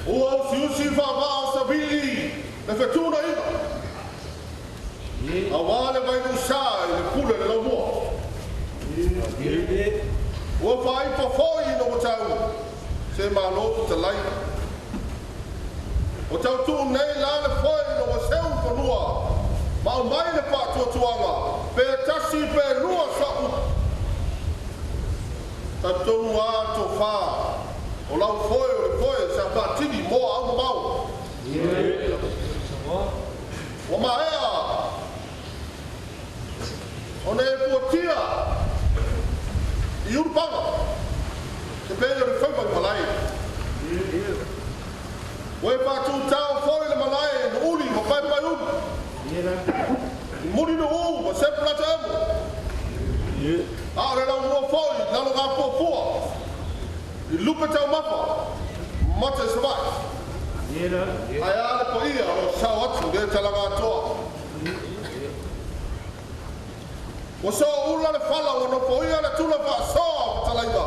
Ua o siusi wha o sabili le whetuna inga. A wā le vainu sā i le pule le lau mua. Ua whaipa foi i no tau se malo te lai. O tau tuu nei la le foi no seu whanua. Mau mai le whātuatuanga. Pe tasi pe lua sa upu. Tatou a tō whā. O lau foi o le foi sa whātini mō au mamau. O maea. O ne puatia. I urupanga. Te pei o le faiva i malae. Ua e faatutao foi le malae i Nuuli ma Paepaeuli. I Mulinuu ma Sepulataemo. A o le laumua foi i Lalogafuafua. I lupe taumafa mata i Savaii. Ae a le paia o lo sao atu i lea talaga atoa. Ua sooula le fala ua nofoia le tula faasoa o fetalaiga.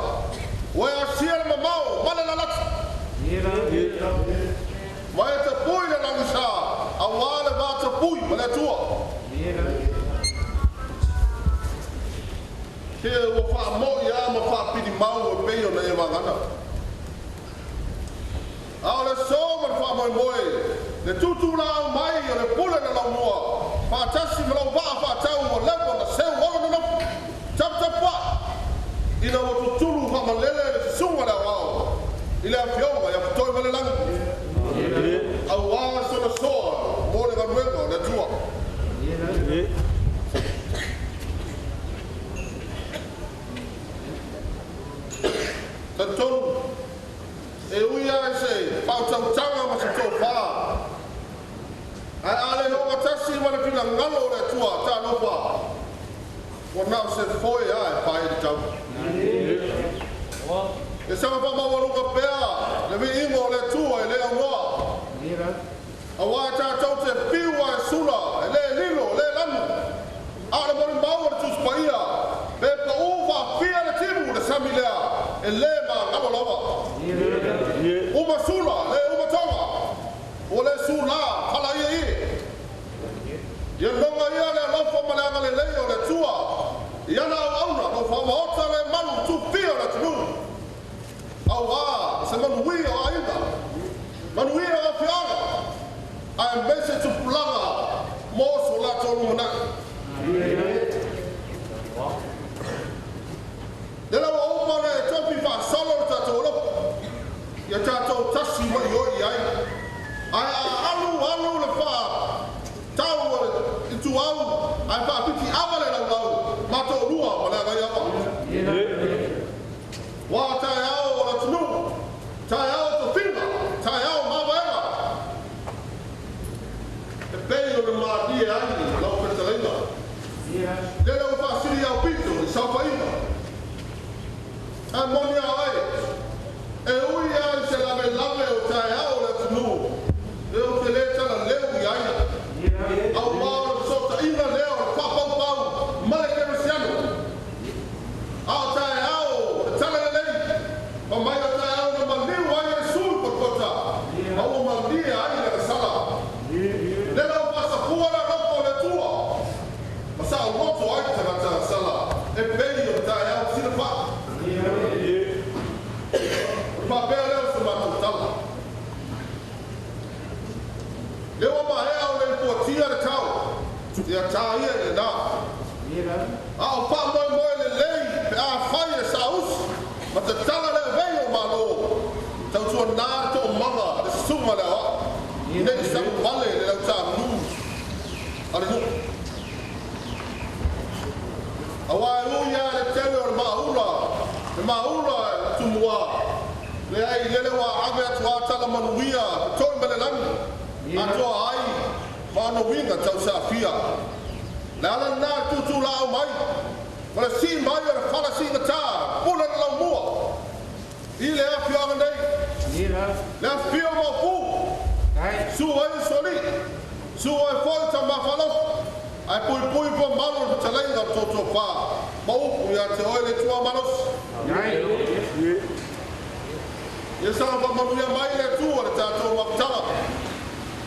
Ua e asia le mamao ma le lalati. Ma e tapui le lagisa auā le vatapui ma le Atua. Se ua faamo'i lava ma faapilimau e pei ona e vagana. A o le aso ma le faamoemoe, le tutulaau mai o le pule na laumua, faatasi ma lau vaa faatau ua leva ona seu olo nonofo, taputapuai, ina ua tutulu faamalele le susuga le aoao i le afioga ia Fetoimalelagi, auā sona soa mo le galuega o le Atua. Talitonu, e ui lava i se faautautaga ma se tofa, ae a le ogatasi ma le finagalo o le Atua, talofa, ua na o se foe lava e fai ai le tau. E saga faamaualuga pea le viiga o le Atua e le aunoa, auā tatou te fiu lava e sula, e le lilo, e le lanu, a o le molimau a le Tusi Paia, pe paū faafia le timu le sami lea, e le magalo lava. Uma sula, le uma toga, ua le sulā fala ia ie. Ia loga ia le alofa ma le agalelei o le Atua i ana auauna, lo faamaota le malu tufia o le atunuu, auā se manuia o aiga, manuia o afioaga, aemaise tupulaga mo so latou lumanai. Lea ua uma ona e tofi faasolo le tatou alofa, ia tatou tasi mai oi i ai. Ae a alu alu le faatau a le ituau ae faafitiava le laulau, ma toalua ma le agaiava. Ua taeao o le atunuu, taeao o tofiga, taeao o mavaega. E pei o le malie ai lau fetalaiga. Lele ua faasili aupito i saofaiga. Ae moni a oe, e ui lava i se lavelave o taeao o le atunuu, e ou te le talaleu i ai. Auā o le fesootaiga lea o le faapaupau ma le kerisiano. A o taeao o le talalelei, fai mai o taeao na maliu ai Iesu i Kolokota, ma ua malie ai le agasala. Lele ua faasafua le alofa o le Atua, ma saoloto ai le tagata agasala, e pei o le taeao silafai. O le faapea lea o se matou tala. Lea ua maea ona lipotia le tau, ia ta ia i lena. A o faamoemoe lelei pe afai e saausi ma tatala le avei o Malo, tautuanā le toomaga le susuga le aoao, ne i savavale le lautānu a le nuu. Auā e ui lava i le tele o le maula, le maula e tumua, leai, lele ua ave atu lava tala manuia fetoi ma le lagi, atoa ai ma ona uiga tausaafia. Le ala lena i le tutulaau mai ma le sii mai o le fala siigatā pule le laumua i le afioaga nei, le afifio o Maopu, susu ai Usoalii, susu ai foi Tamafalofa, ae puipui pua malu le fetalaiga o le toatuafā ma upu ia te oe le Atua malosi. Ia saga faamanuia mai le Atua le tatou mafutaga,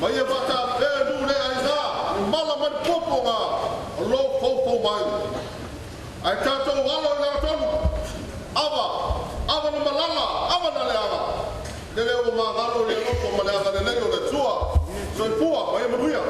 ma ia faatapea nuu le aiga, ni mala ma ni puapuaga o lo foufou mai. Ae tatou alo i lagatonu, ava, ava na malala, ava na leaga, lele ua magalo i le alofa ma le agalelei o le Atua. Soifua ma ia manuia.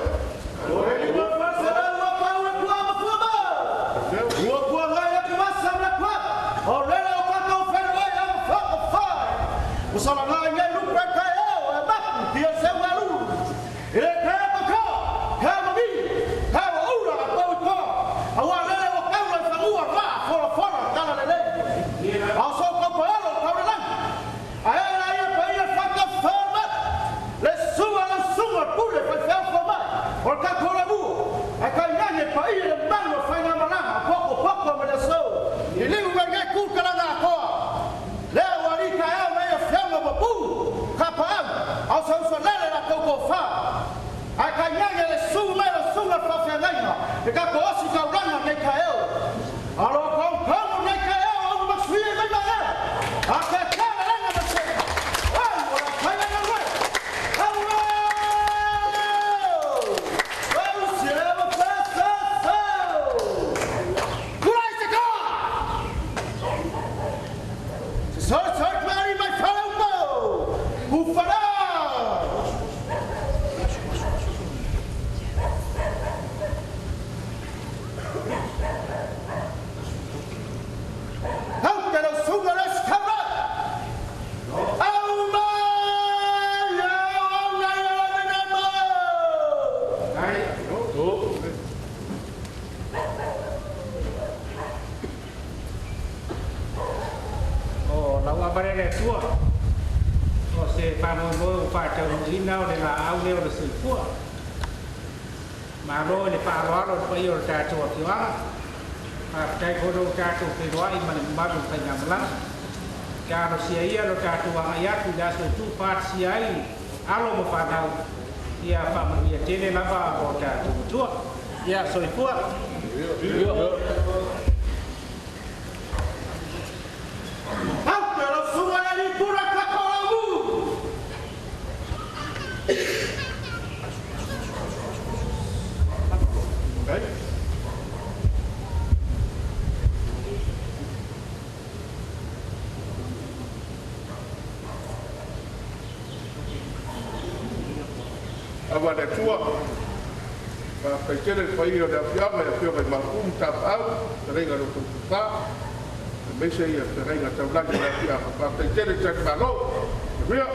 Ava le Atua o se faamoemoe ua faataunuuina o le laau lea o le soifua. Malo i le faaaloalo o le paia o le tatou afioaga. Faafetai foi lou tatou feiloai ma le mamalu o le faigamalaga. Talosia ia lo tatou agai atu i le aso e tuufaatasia ai alo ma fanau ia faamanuia tele lava o tatou matua. Ia soifua. Ava le Atua, faafetai le paia o le afioaga i afioga i Maopu ma Tapaau, fetalaiga o le tou Tufa, aemaise ia fetalaiga taulagi o le afioaga. Faafetai tele talimalo. Manuia.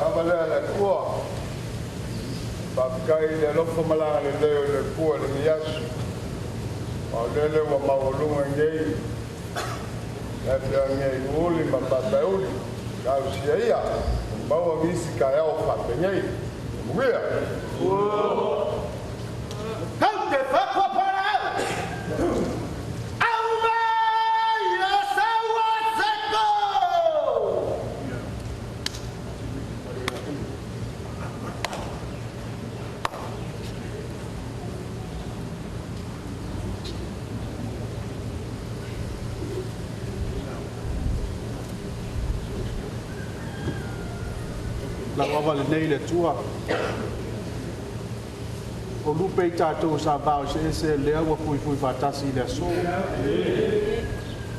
Ava lea le Atua, faafetai i le alofa ma le agalelei o le Atua i lenei aso. Ma o lele ua maualuga nei le afioaga i Uuli ma Papaeuli, talosia ia maua nisi taeao faapenei. Manuia. Lau ava lenei le Atua o lupe i tatou sa vao se ese lea ua fuifui faatasi i le aso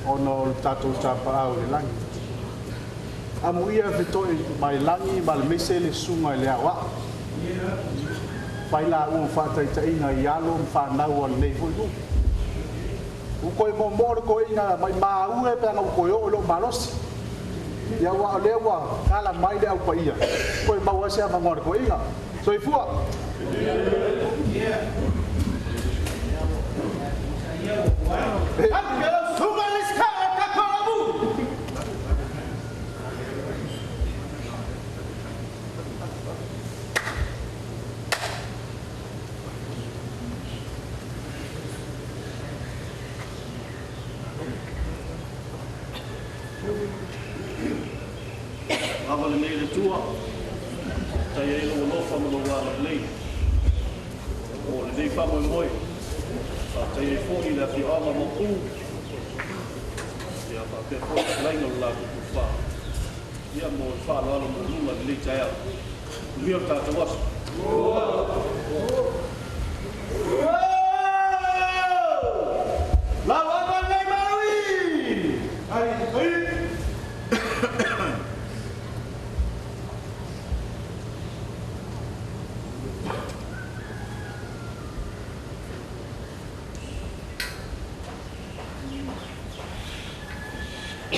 ona o le tatou tapaau i le lagi. Amuia feto'i mai lagi ma le mese le susuga i le aoao. Fai laua ma faataitaiga i alo ma fanau a lenei foi nuu. Ua koe momoo le koeina mai maue pe ana ua koe oo i lou malosi. Ia ua o lea ua kala mai le au paia. Koe maua se avanoa le koeina. Soifua. Ava lenei le Atua, tai ai lou alofa ma lou agalelei. O lenei faamoemoe, faafetai ai foi i le afioaga o Maopu, ia faapea foi le fetalaiga o le latou Tufa. Ia mo le faaaloalo maualuga i lenei taeao. Manuia le tatou aso.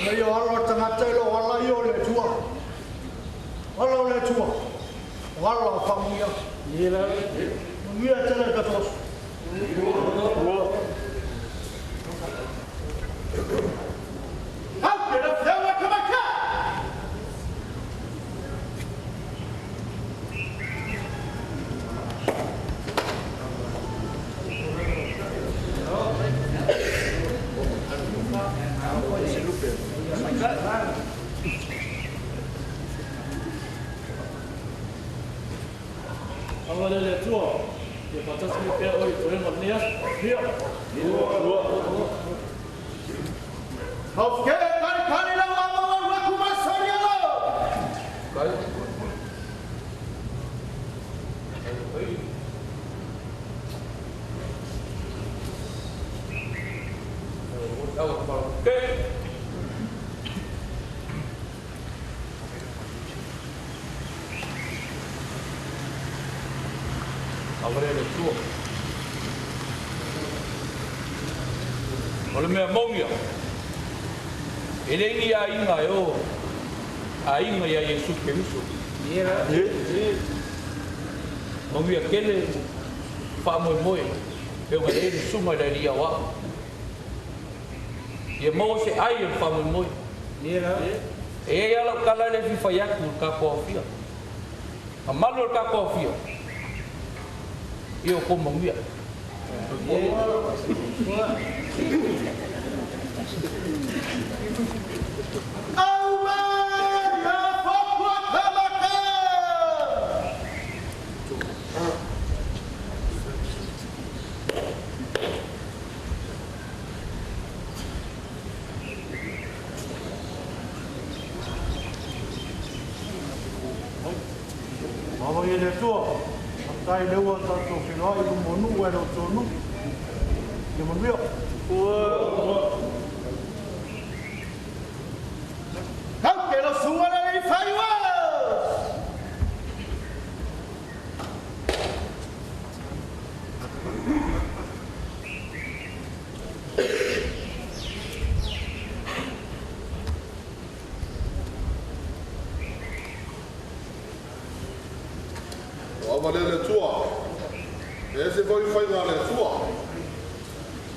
Nei o alo tagata i lo ala i o le Atua. Ala o le Atua. O ala o faamuia. Manuia tele le tatou aso. Ava le Atua, ia faatasi mai pea oe i toega o lenei aso. Manuia. Avare le tua. O le mea maunia. E le ni a inga e o. A inga ia Iesu Keriso. Manuia kele wha moe moe. E o e le suma le ria wa. Ia maua se ai o wha moe moe. E e ala kala le fifa yaku ka koafia. A malu ka koafia. Ia o ko manuia. Tai leua tātou whinoa i lumo nu e rau tōnu. Ia manuia. Kau ke lo sunga le i whaiwa! Ava le tua. E se foi fai ngā le tua.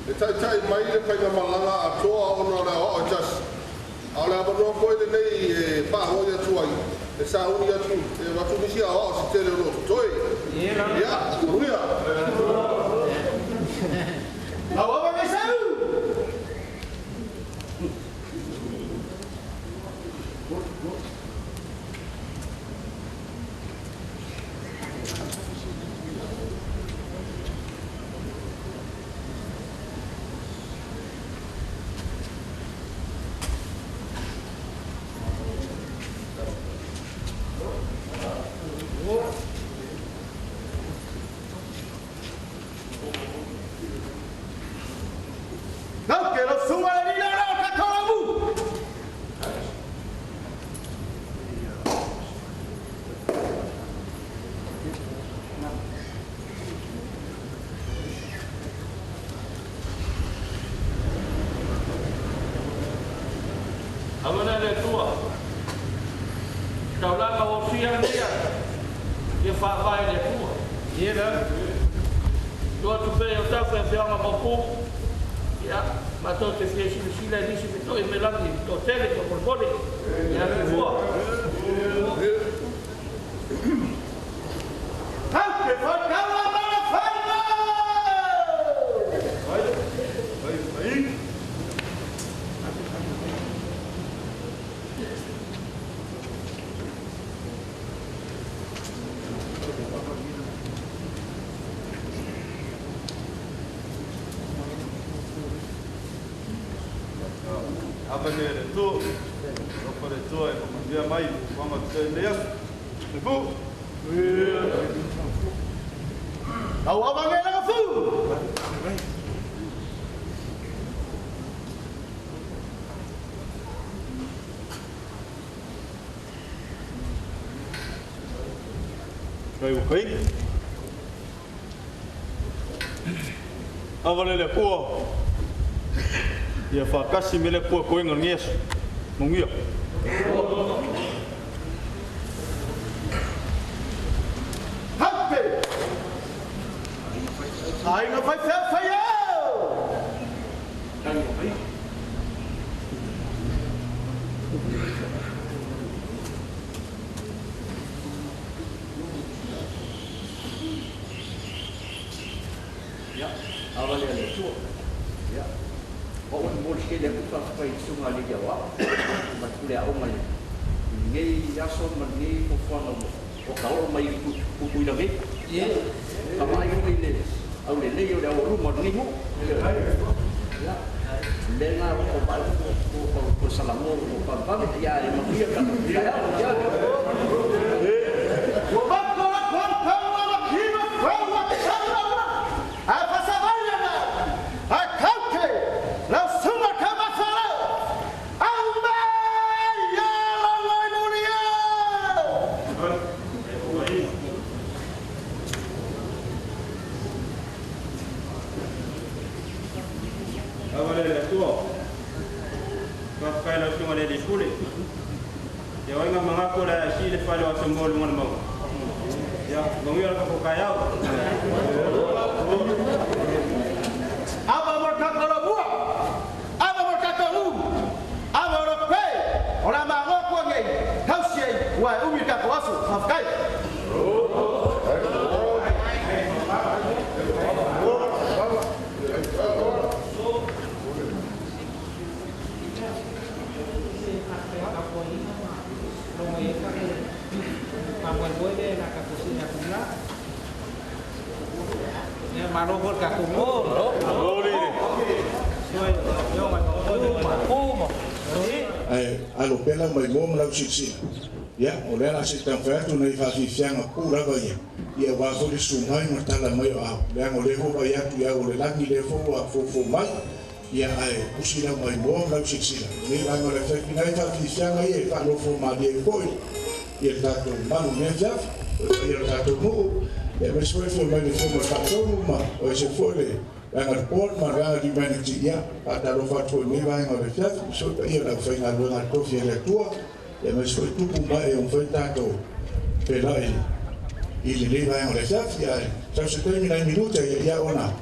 E tai tai mai le fai ngā malanga a toa ono le o jas. A le abanoa foi le nei e pa hoi atu ai. E sa uni atu, e watu nisi a o si tele o toi. Ia, manuia. Au ava me sau! Avana le tua. Taulanga o fia nia. Ia whaavae le tua. Tua tupe o tau e whianga mapu. Ia, mātou te fia silasila e nisi me toi me langi. Tō tele, tō molmoli. Ia, te tua. Kau ke whakawa mana whainga! Vai, vai. Ava le le tua. Opa le tua e whamandia mai wanga te le aso. Te fu! Au ava me langa fu! Kai o kai. Ava le le pua. Ia whakasi me le pua koenga ngeso. Mongia. Hape! Ai ngā whai whai whai au! Ia, awa le le tua. Ia. O o mo le le ku fa fa i sunga le ia wa. Ma tu le au mai. Nei aso ma nei ko fana mo. O ka o mai ku ku i la Ia. Ka mai o le au le nei o le au ruma ni mo. Ia. Le nga o pa ko ko salamo ko pa pa ia e ma ia ka. Ia ia. Ua mako la kwan kaua la kima kaua kaua A whasavaia na! A kauke! Lau sunga ka mawharau! Au mai ia la waimuria! Ia oinga mangako la si le fale o se mo le mo. Ia, ngongi ora ka kai au. Ava mo ka ko bua. Ava mo ka ko nu. Ava ro pe. Ora ma ngo ko ngai. Tausi ai wa umi ka ko afu. Faafetai. Alo pela mai mo ma lau silasila. Ia, o lea la se taumafai atu nai faafiafiaga pu lava ia. Ia ua foi le sumai ma tala mai o ao. Leaga o lea foi vaai atu ia o le lagi lea foi ua fofo mai. Ia ae usi lau mai mo ma lau silasila. Lenei vaega o le afiafi nai faafiafiaga ia e faalofo malie ai foi. Ia le tatou malu mea fiafi. Ia le tatou nuu. Ia aemaise foi foi mai le fono o le faatonu ma o ese foi le vaega le board ma le vaega humanity. Ia, faatalofa atu foi i lenei vaega o le afiafi. Aemaise foi paia o le aufaigaluega a le tofi a le Atua. Ia aemaise foi tupu mai e umafai tatou felai i lenei vaega o le afiafi. Ae sau se taimi nai minuta ia ona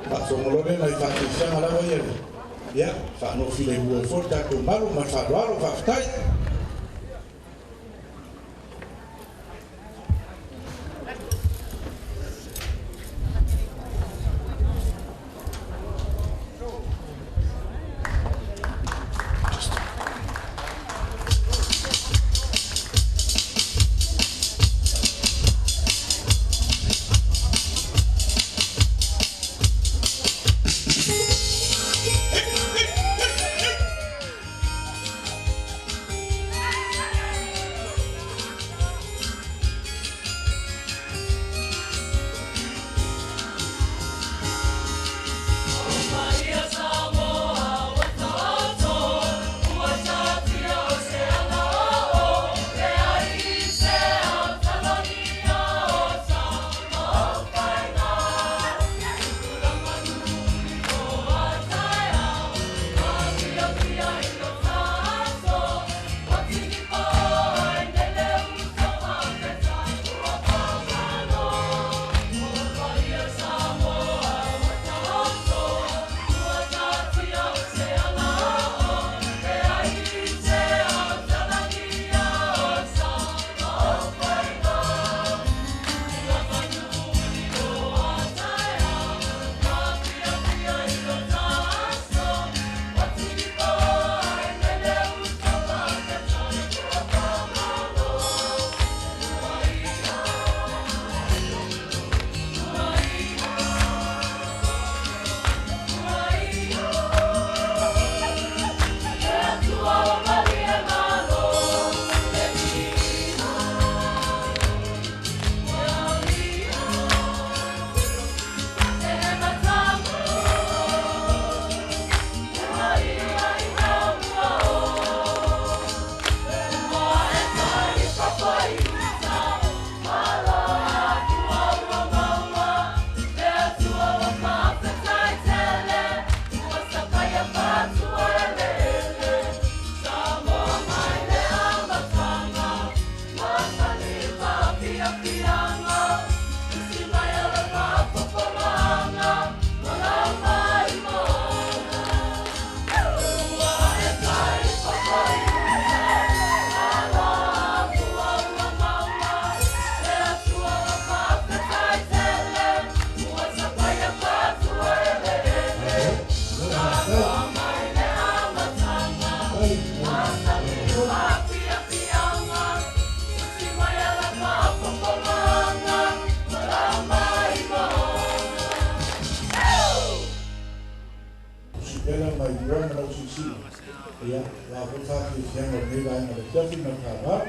faafogolo lea nai faafiafiaga lava ia ia faanofilemu ai foi le tatou malu ma le faaaloalo. Faafetai. Pela mai mua ma lau silasila. Ia, la foi faafiafiaga o lenei vaega o le afiafi ma le faaaloalo.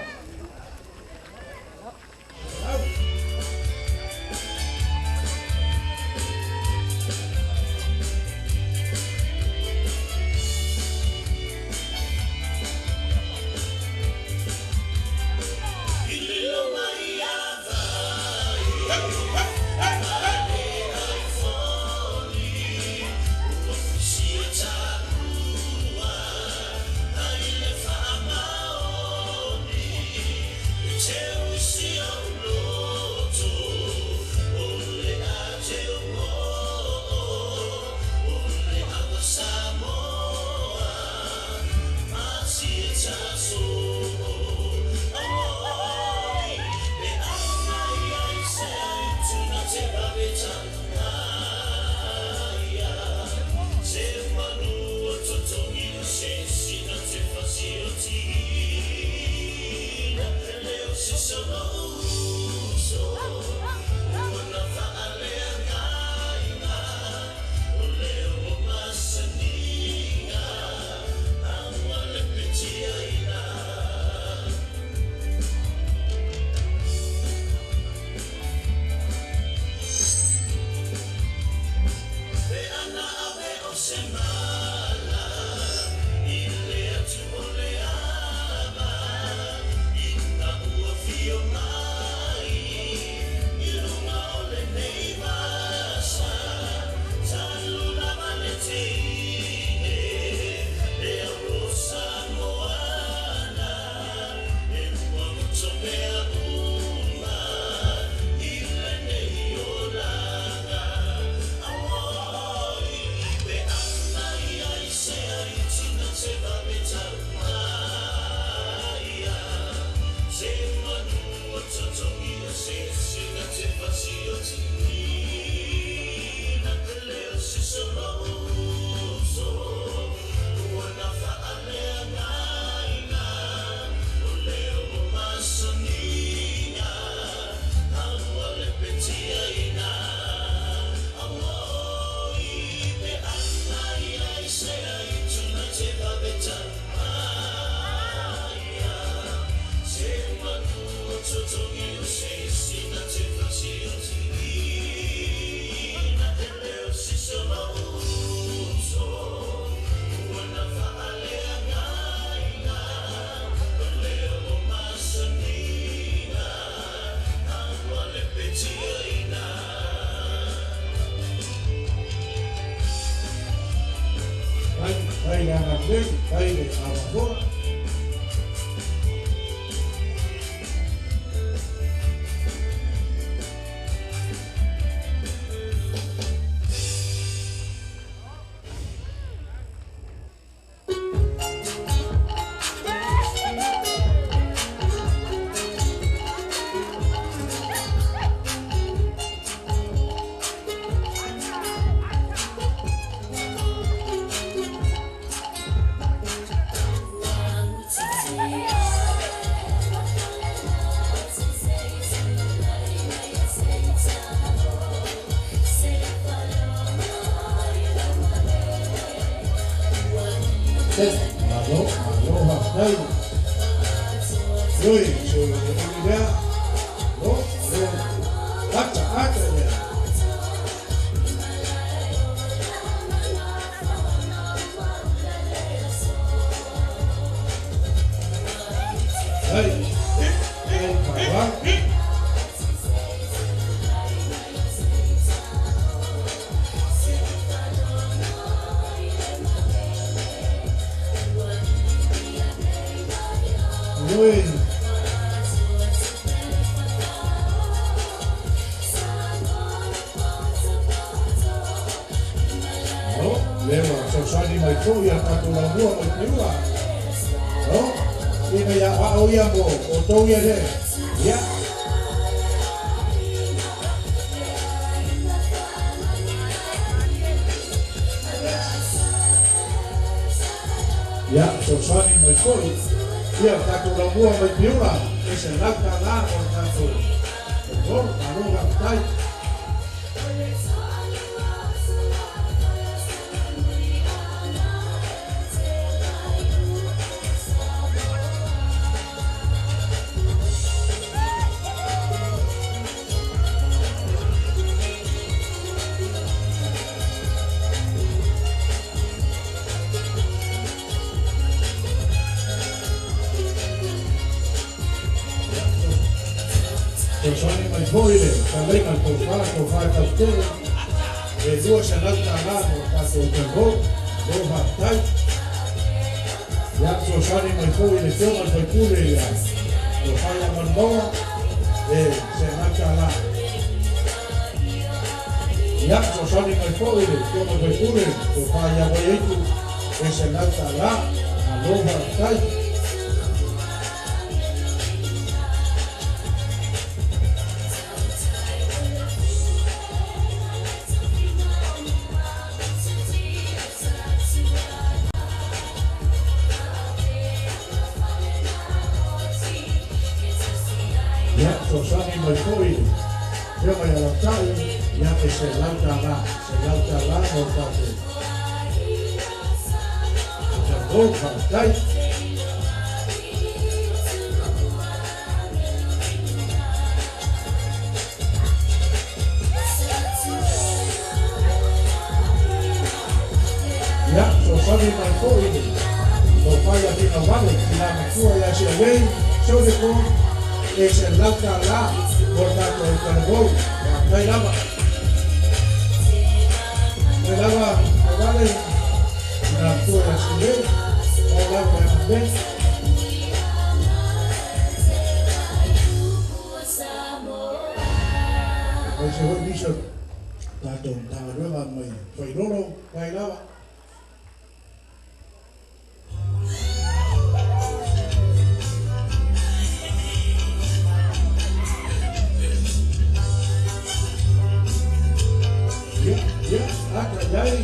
i ai.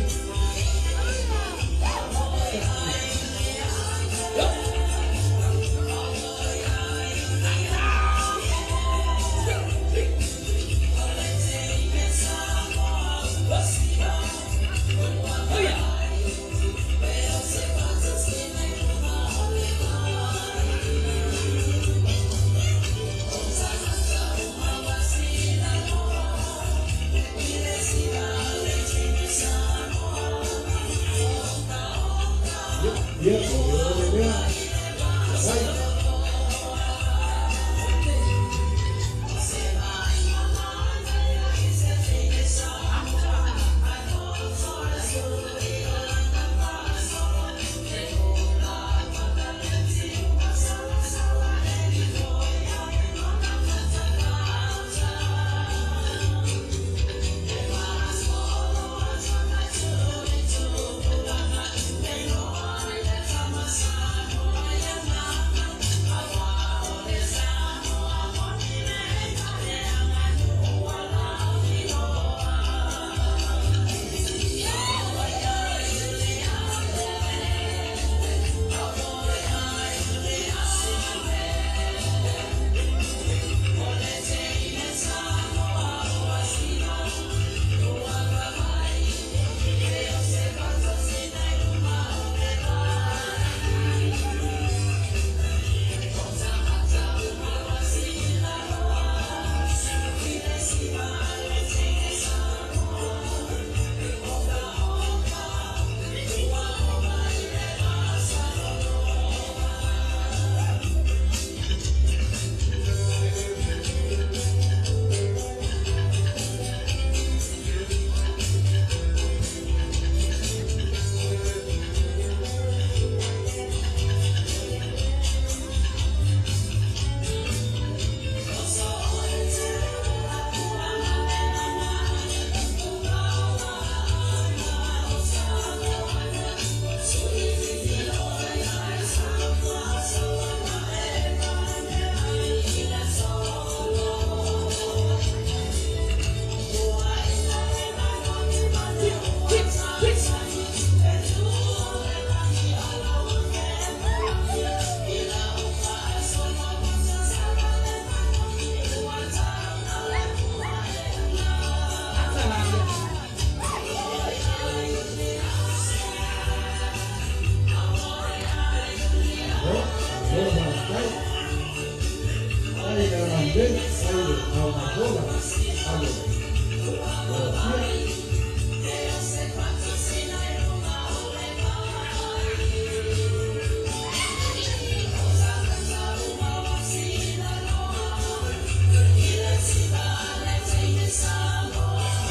Ia, o le ole lea. Ai.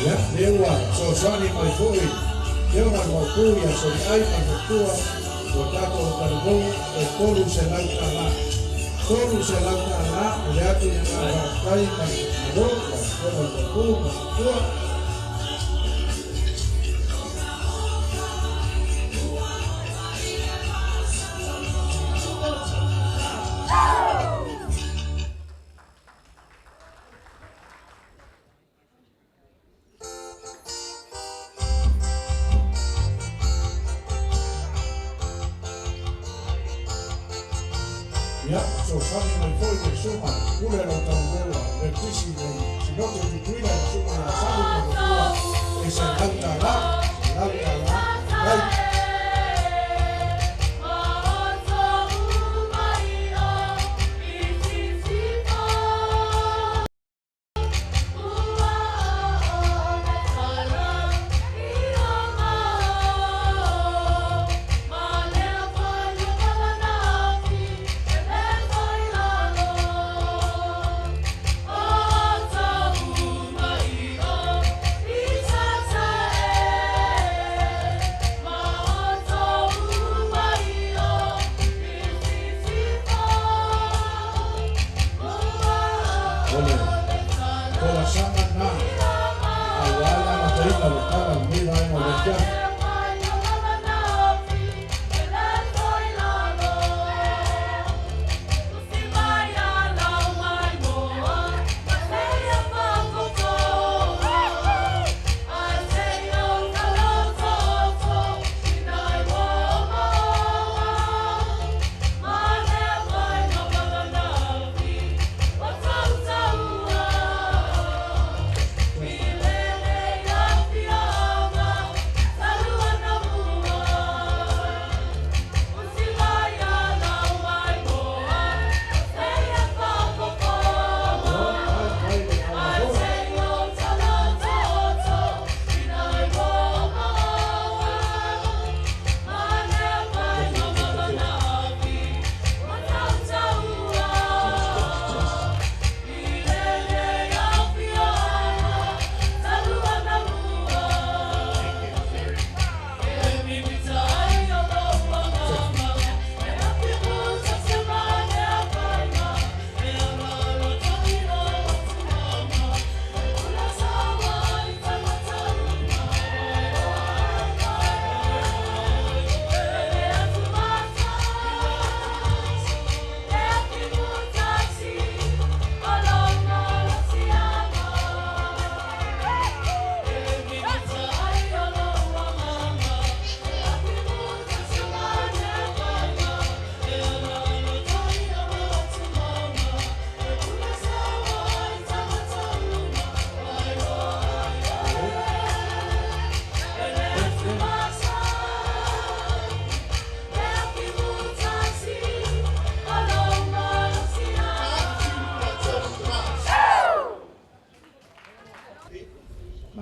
Ia, lea ua fesoasoani mai foi lea ona maupū ia soliai ma le matua ua tatou talavou e $300. $300 o le atu i ngā faafetai ma le malo lau afioga i le maupū ma le matua. Ia, fesoasoani mai foi le susuga pule lau talavou a Lepisi le Sinote Tutuila le susuga ia Salu ma le matua e $100, $100, ai. O le tolasaga na auā le amataina o le tala lenei vaega o le afiafi.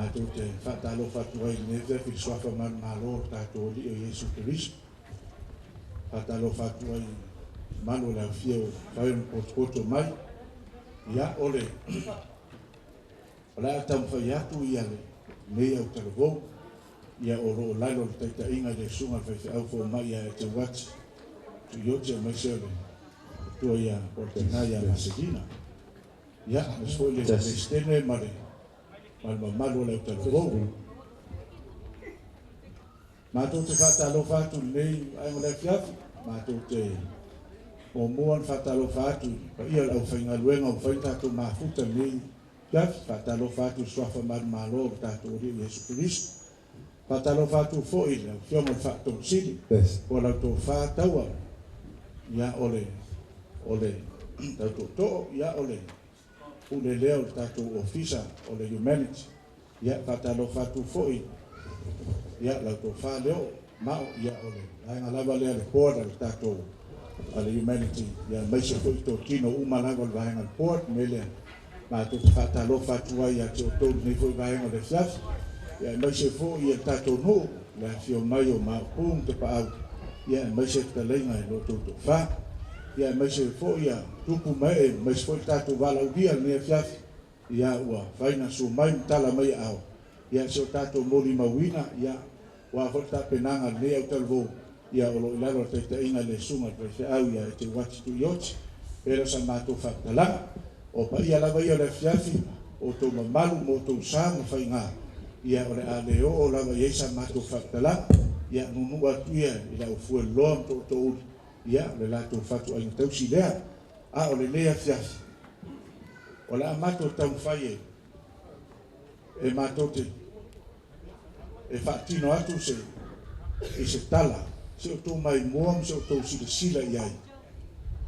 Mātou te whaatalofa atu ai lenei afiafi i le suafa manumalo o le tatou Alii o Iesu Keriso. Faatalofa atu ai i mamalu o le aofia ua mafai ona potopoto mai. Ia, o le o le a taumafai atu ia lenei autalavou, ia o lo o lalo o le taitaiga i le susuga i le faifeau fomai ia Eteuati Tuioti aemaise o le matua ia po o le tina ia Maselina. Ia, aemaise foi le Peresetene ma le mamalu o le autalavou. Matou te faatalofa atu i lenei vaega o le afiafi, matou te muamua ona faatalofa atu i le paia o le aufaigaluega ua mafai ona tatou mafuta i lenei afiafi. Faatalofa atu i le suafa manumalo o le tatou Alii o Iesu Keriso. Faatalofa atu foi i le Afioga i le Faatomusili po o lau tofa taua, ia o le tautootoo, ia o le pule lea o le tatou ofisa o le Humanity. Ia faatalofa atu foi ia lau tofa leo mao, ia o le vaega lava lea le board a le tatou a le Humanity, ia aemaise foi totino uma lava o le vaega le board me lea matou te faatalofa atu ai ia te outou lenei foi vaega o le afiafi. Ia aemaise foi ia le tatou nuu le afio mai o Maopu ma Tapaau, ia aemaise fetalaiga i lo outou tofa. Ia aemaise foi ia tupu ma ee, aemaise foi le tatou valaaulia lenei afiafi, ia ua faina su mai ma tala mai ao. Ia se o tatou molimauina, ia ua foi le tapenaga lenei autalavou, ia o lo o i lalo o le taitaiga i le susuga i le faifeau ia Eteuati Tuioti. Pea sa matou faamatalaga. O paia lava ia o le afiafi, o outou mamalu ma outou sa ma faiga, ia o le a le oo lava i ai sa matou faamatalaga. Ia nunuu atu ia i le aufueloloa ma tootoouli, ia o le latou fatuaiga tausi lea. A o lenei afiafi, o le a matou taumafai e matou te e faatino atu se i se tala, se outou maimoa ma se outou silasila i ai.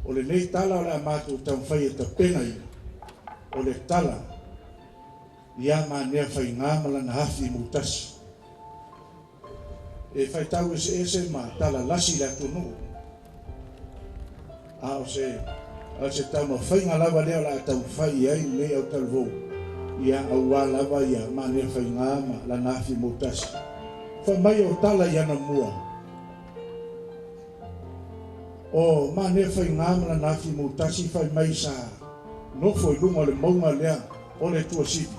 O lenei tala o le a matou taumafai e tapenaina, o le tala ia manea faiga ma lana afi mutasi. E faitau eseese ma tala lasi le atunuu. A o se taumafaiga lava lea o le a taumafai i ai lenei autalavou, ia auā lava ia manea faiga ma lana afi mutasi. Fai mai o tala i ana mua, o manea faiga ma lana afi mutasi fai mai sa nofo i luga o le mauga lea o le Tuasivi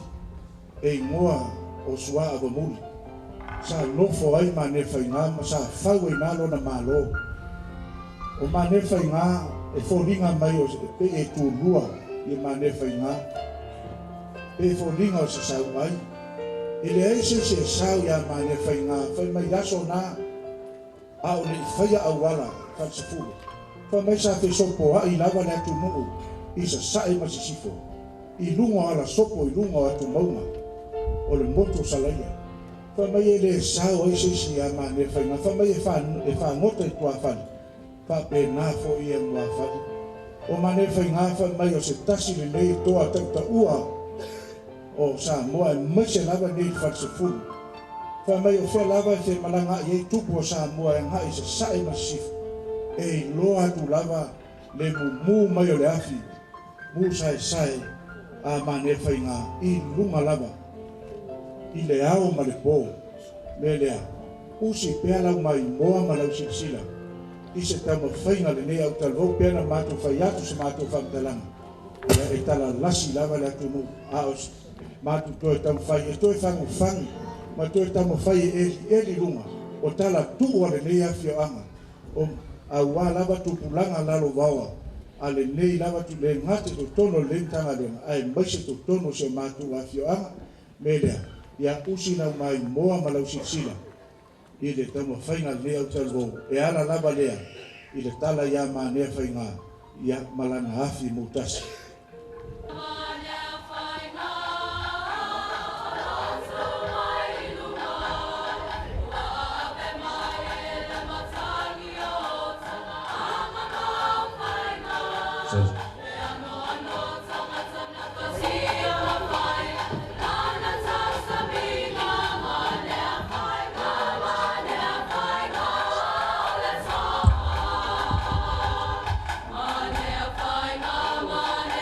e igoa o Suaavamuli. Sa nofo ai manea faiga ma sa fau ai nā lona malo. O manea faiga e foliga mai o pe e tulua i manea faiga, pe foliga o se sau ai. E leai se se sau ia manea faiga, fai mai aso nā a o le i faia auala falesefulu. Fai mai sa fesopo ai lava le atunuu i sasae ma sisifo, i luga o alasopo i luga o atumauga o le motu o Salaia. Fai mai e le sao ai se isi ia manea faiga, fai mai e fagota i tuafale, faapena foi ia muafale. O manea faiga fai mai o se tasi lenei toa tautaua o Samoa aemaise lava nei i le falesefulu. Fai mai o fea lava e femalaga ai ai tupu o Samoa e agai i sasae ma sisifo, e iloa atu lava le mumu mai o le afi mu saesae a manea faiga i luga lava i le ao ma le po. Me lea, usi pea lau maimoa ma lau silasila i se taumafaiga lenei autalavou pea na matou fai atu se matou faamatalaga. Ia e talalasi lava le atunuu, a o matou toe taumafai e toe fagufagi ma toe taumafai e elieli luga o tala tuu a lenei afioaga, o auā lava tupulaga lalo vaoa a lenei lava tu le gate totonu o lenei Matagaluega aemaise totonu o si o matou afioaga. Me lea, ia usi lau maimoa ma lau silasila i le taumafaiga lenei autalavou e ala lava lea i le tala ia manea faiga ia ma lana afi mutasi. Manea faiga, manea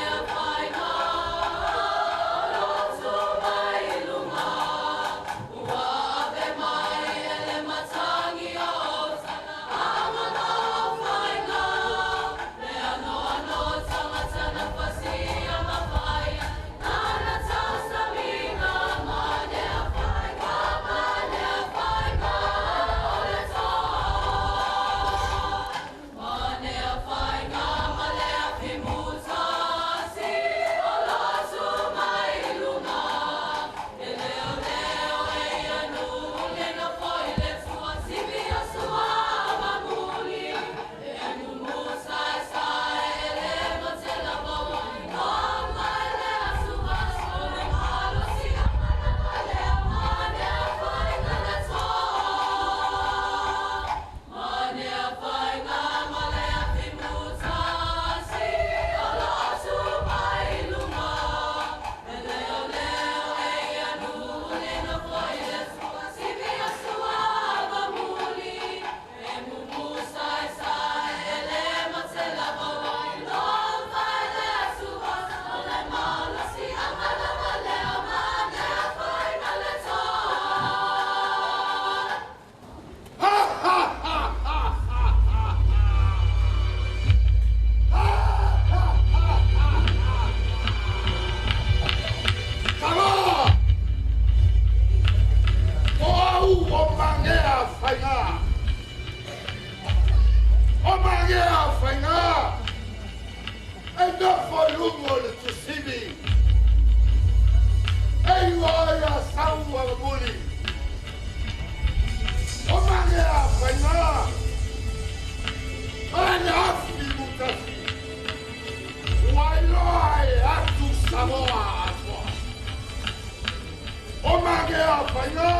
mo le tusivi. Ei ua ia sau muli. O mange a whainga. Ane afi mutasi. Wailoa e atu Samoa atoa. O mange a whainga.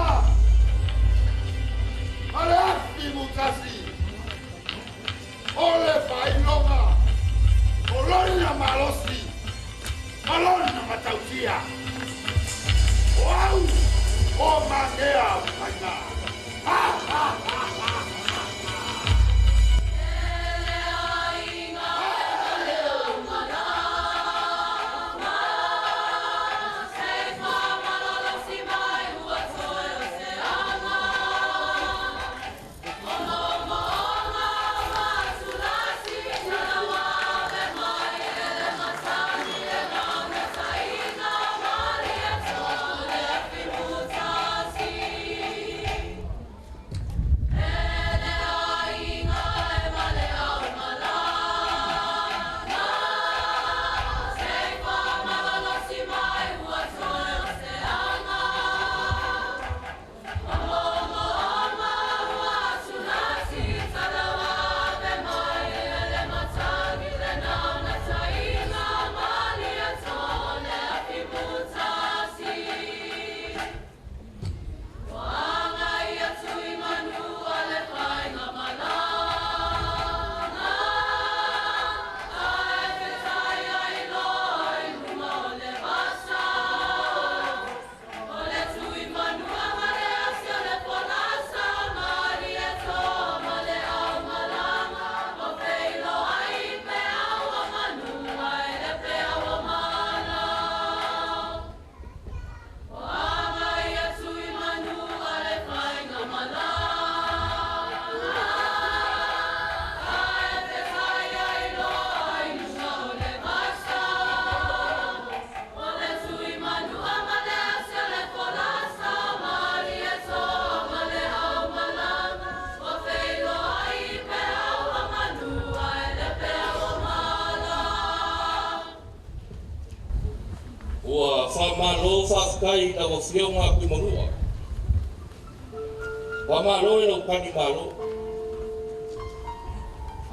Ale afi mutasi. O le whailonga. O lona malosi. O lona matautia. O au. O mange a whainga. Ha ha ha ha. Whamalo whawhkai na wawhionga kui manua. Whamalo e lau pani malo.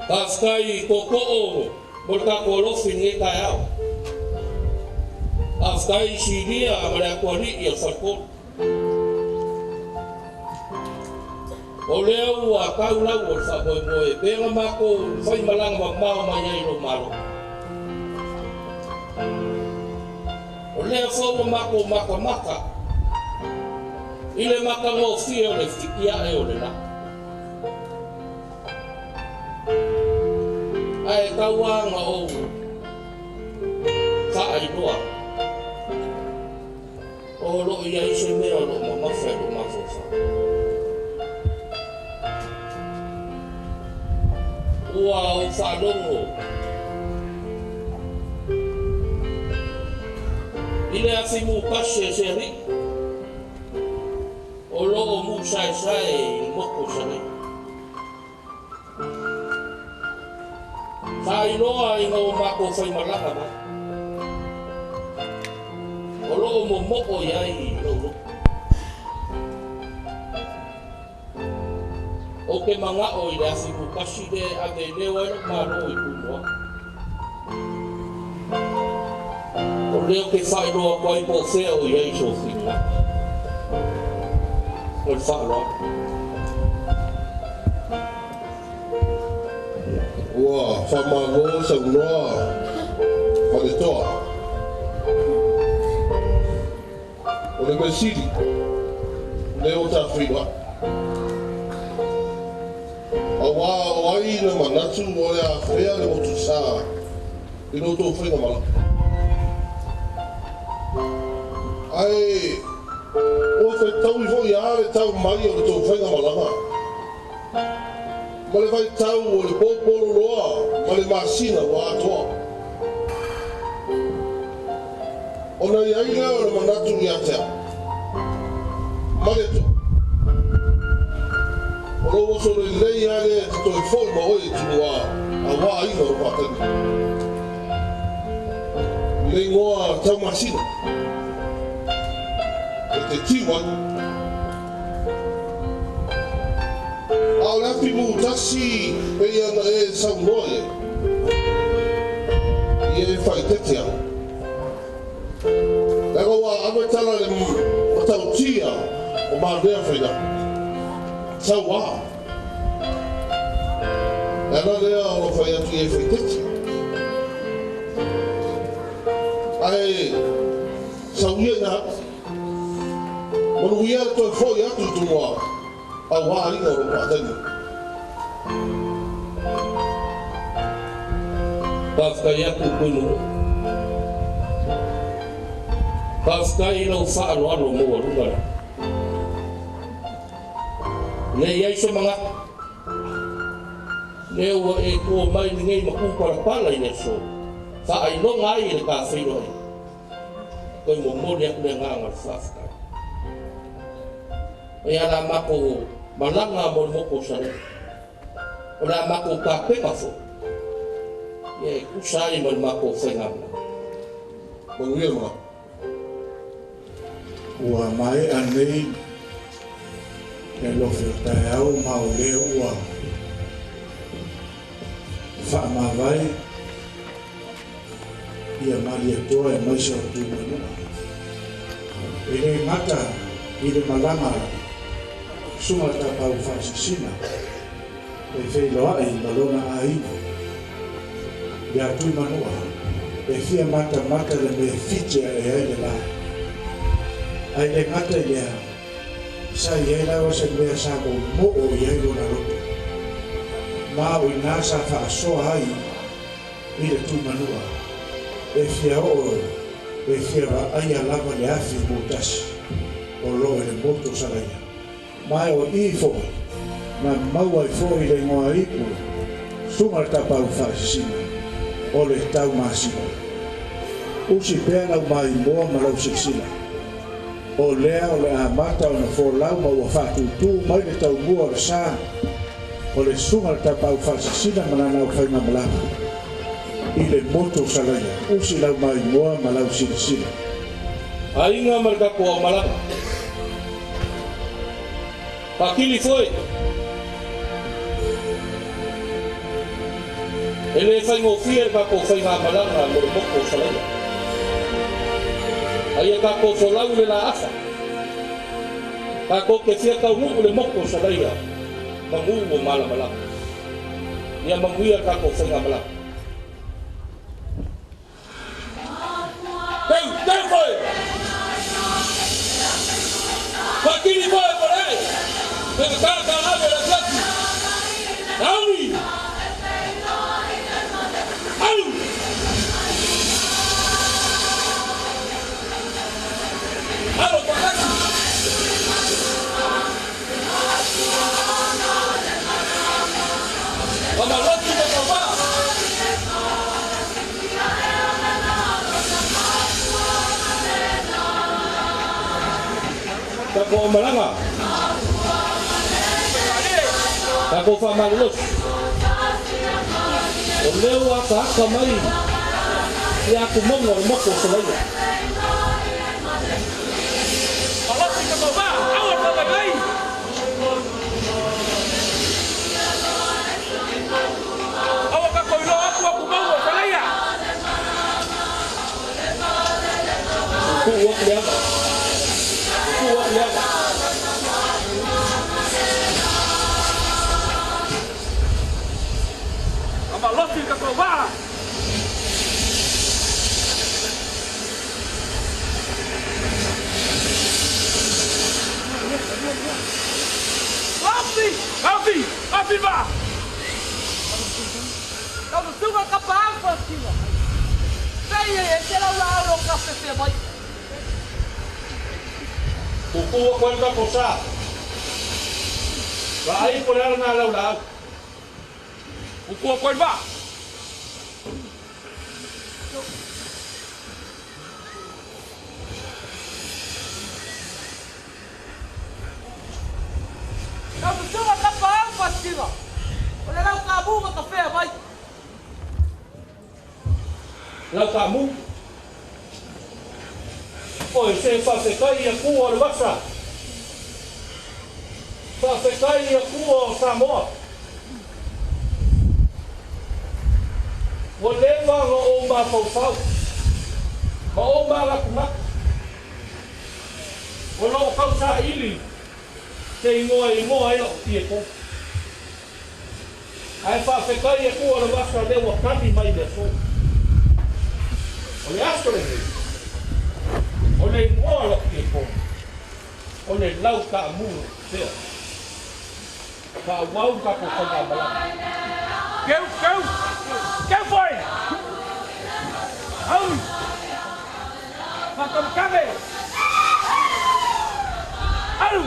Whawhkai koko mo le kako alofi nge tai au. Whawhkai sinia ma le akuari i al whalkolu. O lea ua kau lau o le whamoemoe, pega mako whai malanga ma mao mai ai lo malo. O lea fau mako maka maka, i le maka ngofia o le fiki ae o le la. Ae kauanga o whaailoa, o loo ia ise mea o loo mamafa e loo mafofa. Ua o whalongo, i le awhi mū pasi e se ri, o loo mū sae sae i moko sa nei. Whailoa i ngau mako whai malanga mai. O loo mo moko i ai i lolo. O ke mangao i le awhi mū pasi le ave leo ai lo malo i kumoa. O leo ke whailoa koe po whea o i ai so whina. O le whailoa. Ua whamalo saunoa whaletoa. O le mesiri, leo tā whina. Awa o ai na manatu o le a whea le motu sā i no tō whainga mala. Ai, o te tau i fo i a le tau mai o le tō whainga malanga. Ma le vai tau o le pōpolo loa ma le masina o atoa. O na i ai lea o le manatu i atea. Ma le tō. O lo oso le lei ale te toi fōi ma oe tunua a wā inga o pātani. I le igoa Taumasina e te tiu ai. A o le afi mutasi e ia na e saunoa i ai. I e whaitete au. Leaga ua ave tala le matautia o malea whaina. Sauā. Le ala lea o lo whai atu i e whaitete. Ae sauia ina atu. Manuia le toe foi atu i tunua au wā inga o lo pātaini. Whawhikai aku koe. Whawhikai lau whaaloalo mō runga la. Le iai se mangaka. Le ua e kua mai ni ngei maku palapala i le so. Whaailonga ai le ka whiro ai. Koe mō mōri aku le ngā whawhikai. O ia la mako malanga mo le moko sale. O la mako ka peka fo. Ia e kusa ai mo le mako whainga. Manuia mga. Ua mai anei e lofe o tae au ma o lea ua whaamawai ia Malietoa e maisa o tūmanua. E le ngata i le malanga sunga tapau whaasisina e wheiloa i malona aina. Ia tūmanua e fia mata mata le me fitia e ai le la. Ai le ngata i lea sa i ai lawa se mea sa mo moo i ai lona loto. Ma o ina sa whaasoa ai i le tūmanua. E fia o e fia wa ai a lava le afi mō tasi o lo e le moto saraia. Mai o i foi, na maua i foi le ngoa ipu, sunga le tapau whaasisina, o le tau masina. Usi pea lau mai moa ma lau siksila. O lea o le amata o na fōlau ma ua whaatūtū mai le tau mua o le sā, o le sunga le tapau whaasisina ma nana o whainga malanga. I le moto salaia, usi lau mai moa ma lau silasila. Ainga ma le kakoa malanga. Pakili foi. E le whaingofia le kako whainga malanga mo le moko salaia. Aia kako folau le la afa. Kako ke fia kaunuu le moko salaia. Mangu o mala malanga. Ia manguia kako whainga malanga. Teu, teu foi! Pakili foi, por aí! Te ka ave la klasi! Aui! Au! Alo, pakasi! Pamaloti na kaba! Kako malanga. Kako whamalulos. O leo a ka haka mai i aku mongo o moko o solaia. Maloti ka kova, aua ka mai. Aua ka koilo aku aku mongo o solaia. Ku uak lea. Ku uak lea. Maloti ka kova. Afi, afi, afi va. Kau sunga ka pa sila. Sei e te lau la au ka fe mai. Kukua koe ka kosa. Va ai ko le na lau la. Kukua koe va. Kau sunga ka pa sila. O le lau ka bu ka fe mai. Lau ka mu. Oi, se faafetai i Atua o le vasa. Faafetai i Atua o Samoa. Ua leva ona ou mafaufau ma ou manatunatu. O lo o tausaili se igoa e igoa ai la'u tiakono. Ae faafetai i Atua o le vasa lea ua tali mai i le aso. O le aso lenei, o le igoa o la'u tiakono, o le lau taamu pea. Faaauau le tatou faigamalaga. Keu, keu, keu foi! Au! Whakamakame! Alu!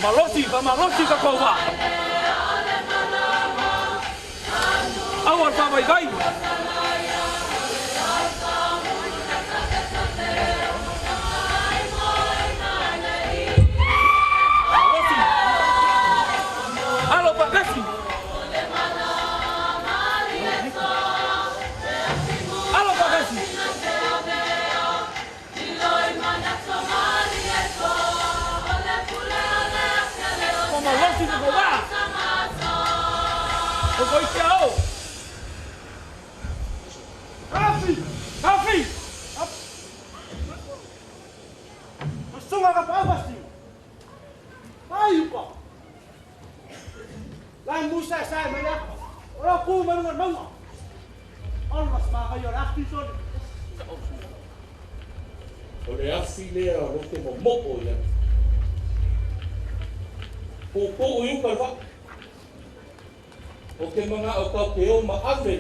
Malosi, faamalosi tatou vaa. Aua le faavaivai. Malosi. Alo faatasi. Alo faatasi. Faamalosi tatou vaa. O koe te ao. Kafi! Kafi! Masunga ka paavasi. Ai uka. Lai musa sai mai ya. Ora ku mai ngon manga. On mas ma ka yo afi so. O le afi lea o lo te momoko ia. Pupuu i uka le vaa. O te mana'o tatou te o ma ave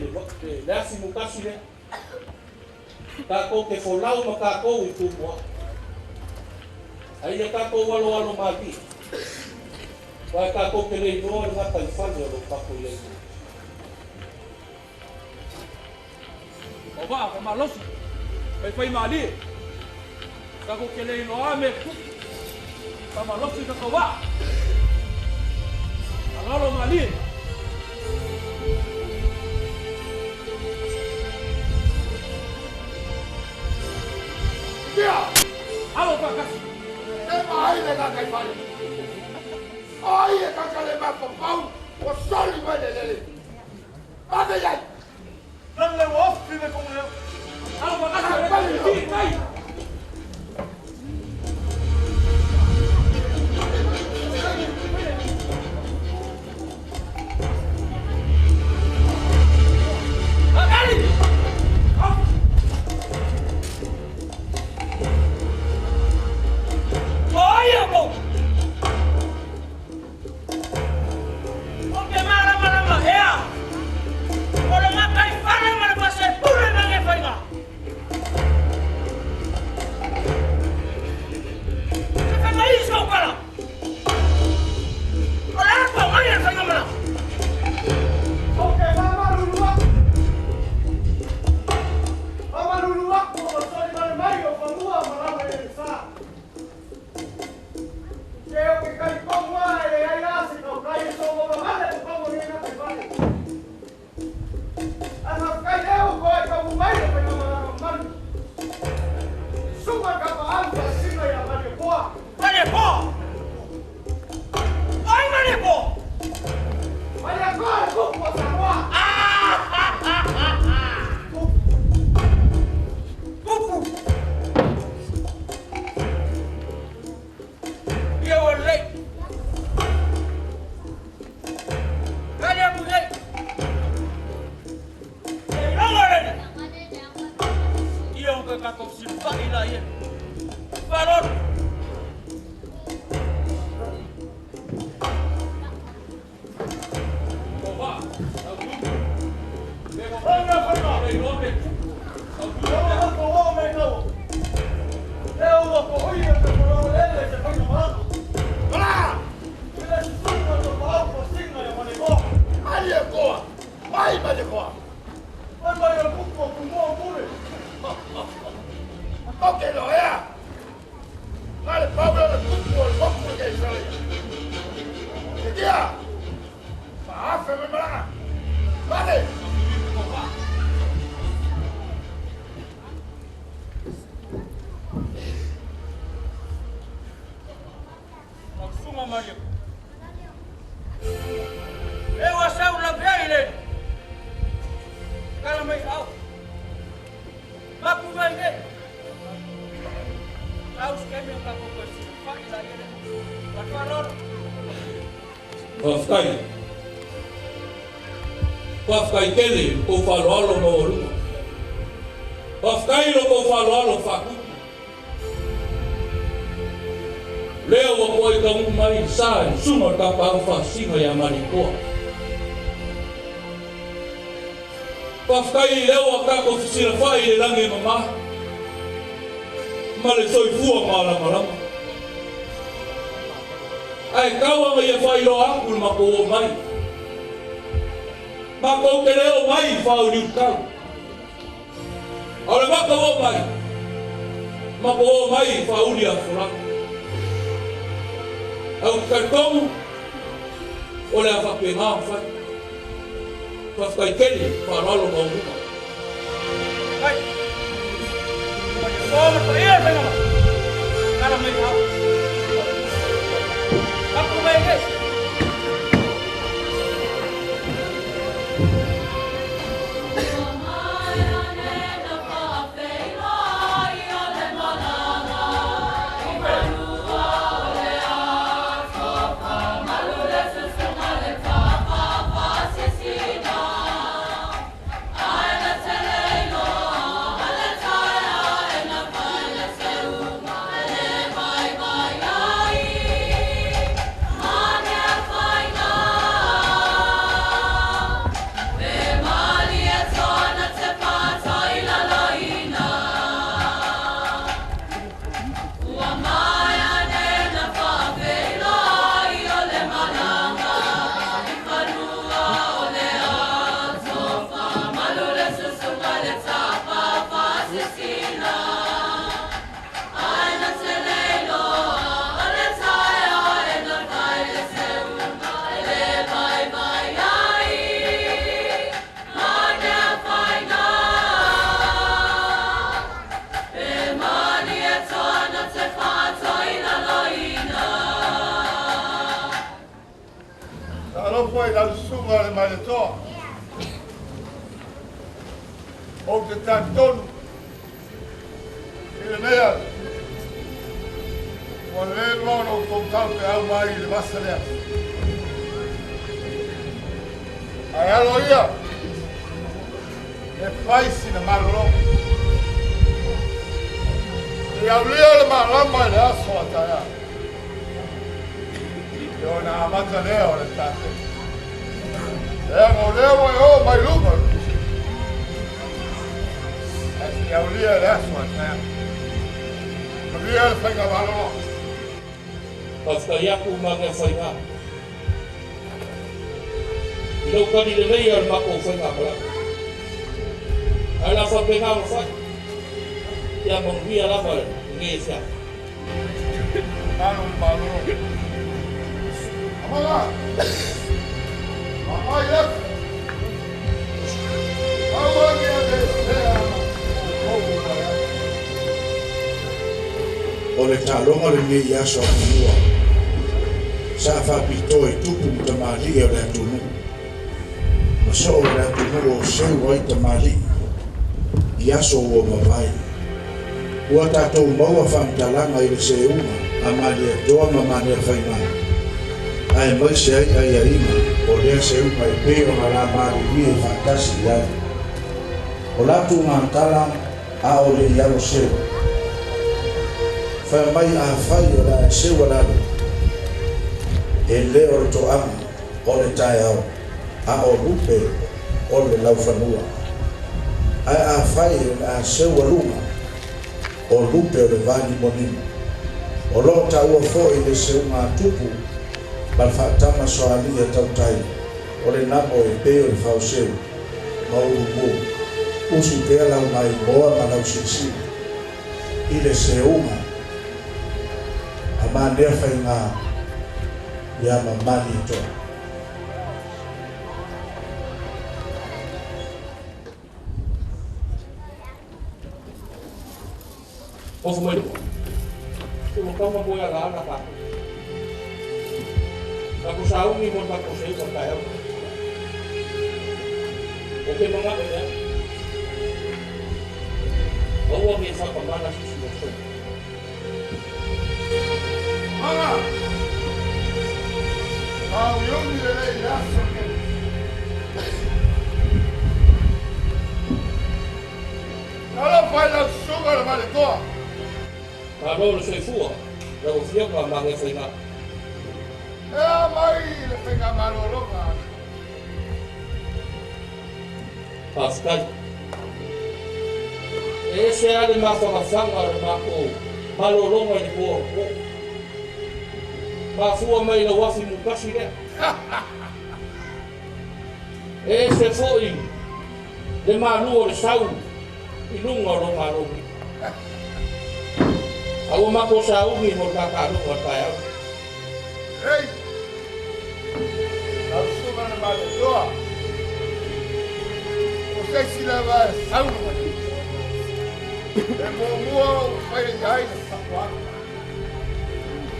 le afi mutasi lea. Tatou te folau ma tatou i Tumua. Ai ia tatou aloalo malie. Aua tatou te le iloa le gataifale o lo o tatou i ai nei. O vaa faamalosi, faifaimalie. Tatou te le iloa lava mea e tutupu. Faamalosi tatou vaa. Aloalo malie. Ia! Alo faatasi. E vaai le gataifale. O ai e kaka le mafaufau ua soli mai le lele. Vave i ai! Lale ua ofi le kongo leo. Alo faatasi. Ti tai. Ali! O ai e kou! O te māramarama ea! O le gataifale ma le faaselepule ma lenei faiga! Se fai mai i sau tala! O le a tau ai e le faigamalaga? O ke faamalulu aku. Faamalulu aku ua soli vale mai o fanua ma lau e le sa. Se o ke talitonu lava e leai lava se tautai e soolola vale o tonu o lenei gataifale. Ae faafetai lea ua toe taunuu mai le faigamalaga mamalu. Susuga i Tapaau Faasisina ia Malietoa. Malietoa! O ai Malietoa? Malietoa le tupu o Samoa. Tupu! Ia ua lelei. Tali atu nei. Seiloga lenei. Ia o ke tatou silafai laia. Faaaloalo. O vaa, tau tupu. Le iloa pe tupu. Tau tupu. Mai mai le koa. Mai mai o kupu o kumo o pule. A ke lo ea. Nga le pau le kupu o le moku le ke sale. Te tia. Faafe me malaga. Mane. Sunga Maria. Eu a sau la viaile. Kala mai au. Mapu mai ne. Au skemi o kako ko si fa ila ile. Wa Whawhkai. Whawhkai tele ko whaloalo mo olunga. Whawhkai lo ko whaloalo whakupu. Leo wa koe ka ungu mai sa i sunga o kapau whasinga ia marikoa. Whawhkai leo wa kako fisira whai le langi mama. Ma le soifua malamalama. Ai kaua mai e whailoa aku le mako o mai. Mako te leo mai whau ni utau. O le mako o mai. Mako o mai whauli a furaka. Au talitongu o le awhape ngā whai. Whawhkai tele whaalalo ngā uruma. Hai! Whai te ia whai ngā. Kara mai hau. Aku mai nei. Lau susunga le Malietoa. O te tatonu. I le mea. Ua le loa o tou tau te au mai i le vasa lea. Ai alo ia. E faisi na malolo. I au lia le malama i le aso a taia. I ona amata lea o le tate. Lea ngau lea wa e o mai luma. Ai si au lia le aso a taia. Maria le whainga malolo. Whawhkai aku ma ngā whainga. I lau kani le lei o le mako whainga malaka. Ai la whapenga o whai. Ia manuia lava nge e whia. Malo le malolo. Amala! Amai lef! Awangi a te sea o le tālonga le nei aso a fanua. Sa whapitoa i tupu ma tamali o le atunu. Ma so o le atunu o seu ai tamali. I aso ua mawai. Ua tātou maua whamtalanga i le seunga a Malietoa ma Maliafaiga. Ae mai se ai ai ainga o lea seunga e pe o ngā rā maririe i whakasi i ai. O lātou ngā tala a o le i alo seu. Whai mai a whai o la e seu alalo. E leo le toanga o le tae au, a o lupe o le laufanua. Ai a whai o la seu alunga o lupe o le vani monimo. O lo taua fo i le seunga tupu ma le whaatama soalia tautai O le namo e pei o le faoseu ma ulumu usi pea lau maimoa ma lau silasila i le seuga a manea faigā ia ma Malietoa. Ofo mai luma. Ua tauma moe ala ala tātou. Tatou sauni mo le tatou seuga o le taeao. O ke manaʻo lea. Aua ne i faatamala se isi o sou. Aga! Taoiogi lelei i le aso lenei. Talofa i lau susuga i le Malietoa. Malo le soifua, lau Afioga Magefaiga. E a mai le faigamalologa a le. Faafetai. E ese lava le mafagafaga o le matou malologa i le po o le po. Mafua mai i lau afi mutasi lea. E ese foi le malu o le sau i luga o lou malo nei. A ua matou sauni mo le kakaloga o le taeao. Ei! Lau susuga na Malietoa, o se isi lava e sau luga nei. E muamua ou faia i ai le faatoaga.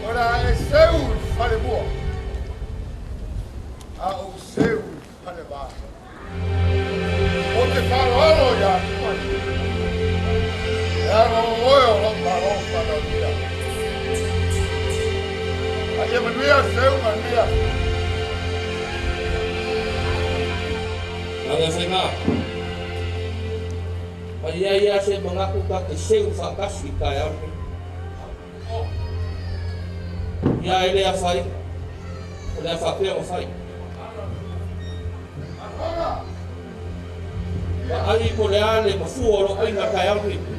O le a e seu i le falemua, a ou seu i le faleva. Ou te faaaloalo ia te oe, e ala o oe o lou Malo faanaonia. A ia manuia seuga i lenei aso. Magafaiga, A i ai lava se manatu ta te seu faatasi i le taeao lenei. Ia e le afaina, o le a faapea ona fai. Vaai po o le a le mafua o lou aiga taeao lenei.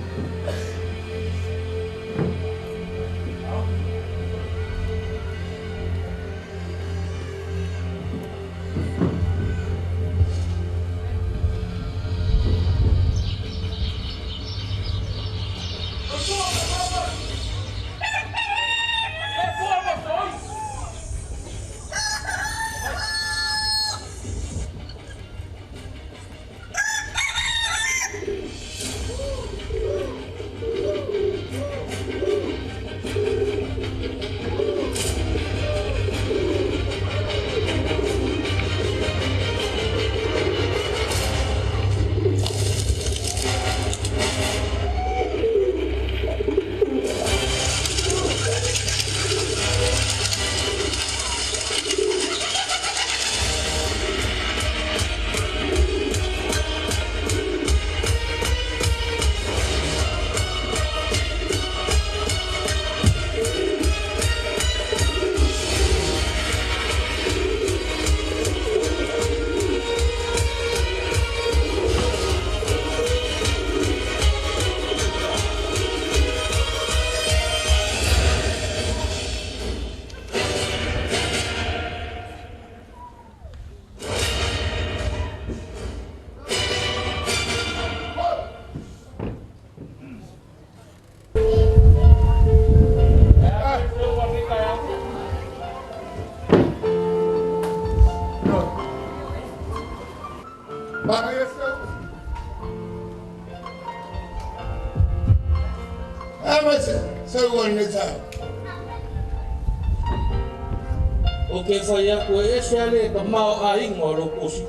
Ou te fai atu e ese ale e tamaoaiga o lou kosi.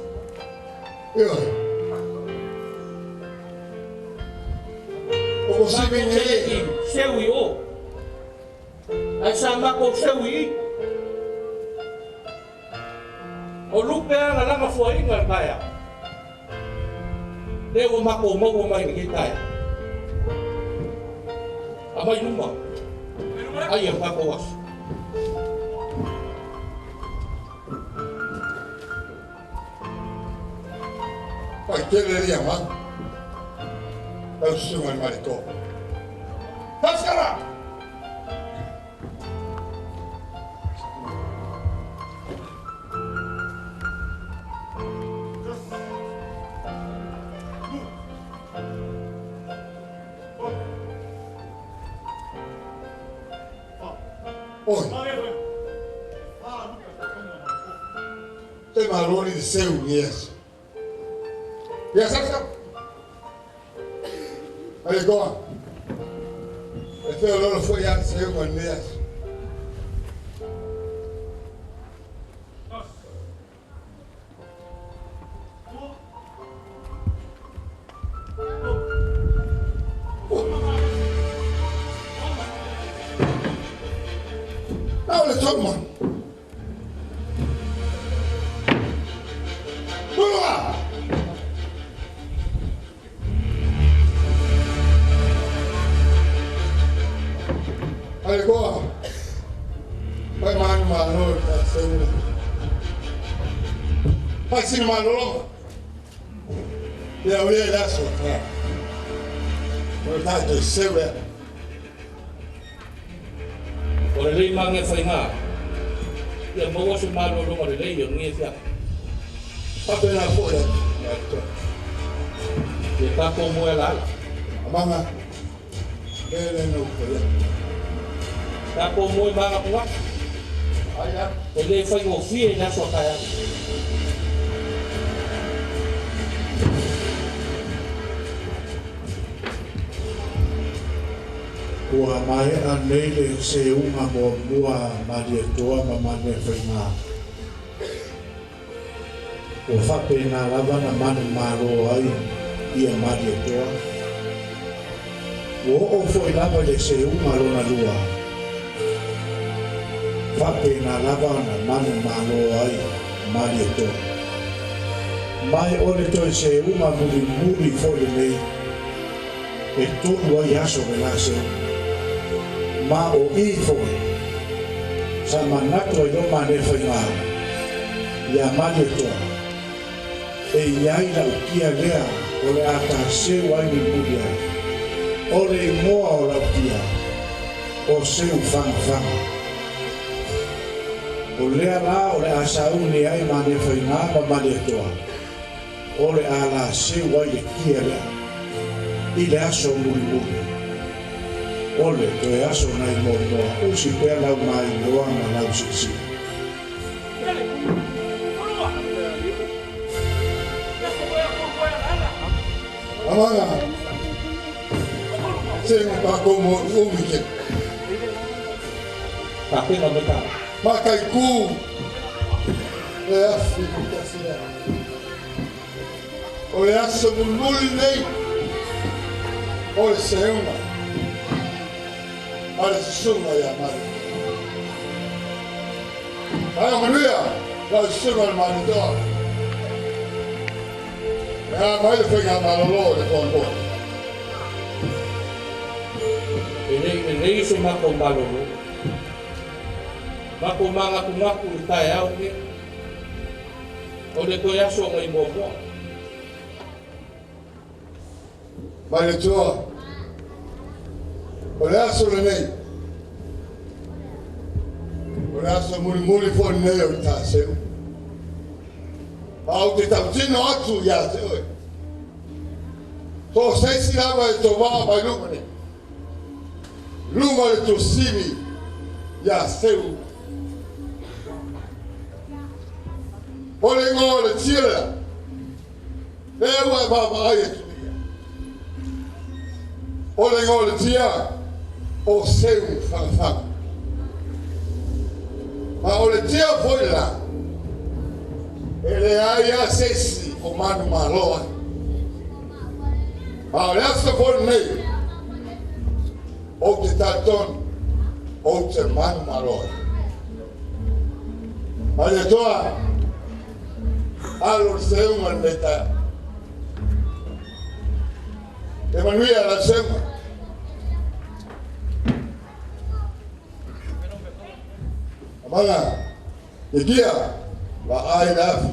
Ioe. O Matou te le i seu i o, ae sa matou seu i i. O lupe a na lana fuaiga i le taeao, lea ua matou maua mai lenei taeao. Aumai luma, ai o le tatou aso. Faitele lia mau. Lau susuga i le Malietoa. Tausala! Oi. Te malori de seu yes. Yes, yes. Aí go. E fe lolo foi a seu ma nes. Now let's talk man. Pula! Aí go. Vai mano mano tá sendo. Vai sim mano. E a mulher lá só tá. Tá de seu. O le lei mange whainga. Ia maua se malolonga le lei o ngia tia. Papena foi. Ia tākou moe la ala. Amanga. Ele no foi. Tākou moe manga punga. Ai. E le whaingofie i naso kai au. Ua mai a nei le se unga mua mua Malietoa ma mane whainga. Ua whapena lava na manu maro ai ia Malietoa. Ua o foi lava le se unga lona lua. Whapena lava na manu maro ai Malietoa. Mai ole toi se unga muri muri foi nei. E tolu ai aso me la se. Ma o i foi. Sa manatu ai loma ne whainga. Ia Malietoa. E iai la ukia lea o le ata seu ai ni muri ai. O le imoa o la ukia. O seu whanga whanga. O lea la o le asauni ai mane whainga ma Malietoa. O le ala seu ai le kia lea. I le aso muri muri. O le toe aso nai moa usi pea lau mai loa ma lau sisi. Amanga. Sengo pa como umike. Pape no meta. Makai ku. E afi ku. O le aso mulmuli nei. O le seunga. Ale susunga ia mari. Ai manuia, la susunga le mari toa. Ea mai le whainga malolo le toa toa. E lei se mako malolo. Mako manga kumaku i tae au ni. O le toe aso ngai mua mua. Mai le toa. O le aso le nei. O le aso muri muri fo nei o tā seu. Au te tautino atu ia te oe. Tō seisi lava e tō maa mai luma nei. Luma le tō sivi ia seu. O le ngō le tira. E ua e maa ai e tunia. O le ngō le tia o seu whanga whanga. Ma o le tia foi la. E le ai a sesi o manu maloa. Ma o le aso foi nei. O te taton o te manu maloa. Ma le toa alo le seunga le taia. E manuia la seunga. Amanga, e kia, la ai la afi.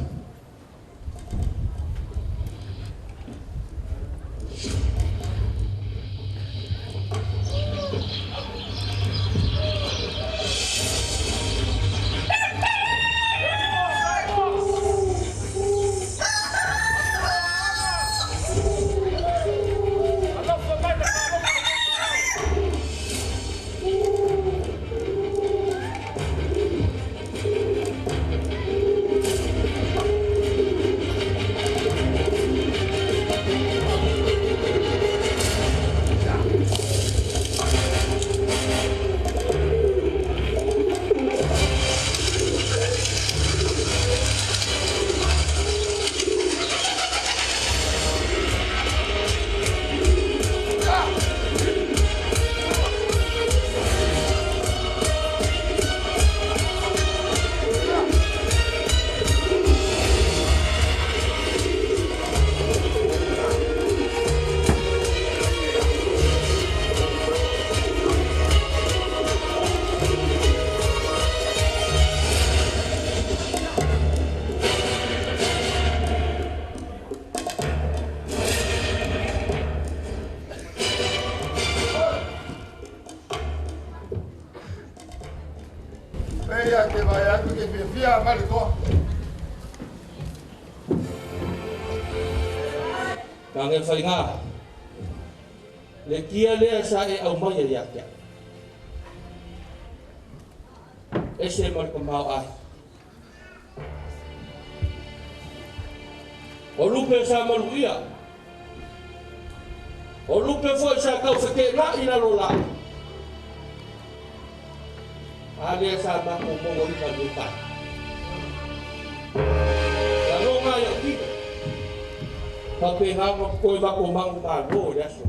Silafia Malitoa. Mange whainga. Le kia lea sa e au mai ia kia. Ese mar ka mau ai. O lupe sa malu ia. O lupe foi sa kau whake la i lalo la. A lea sa mako mongo i ka lupa. La longa ia kika. Ka pe ngā koe wako mangu mā lō le aso.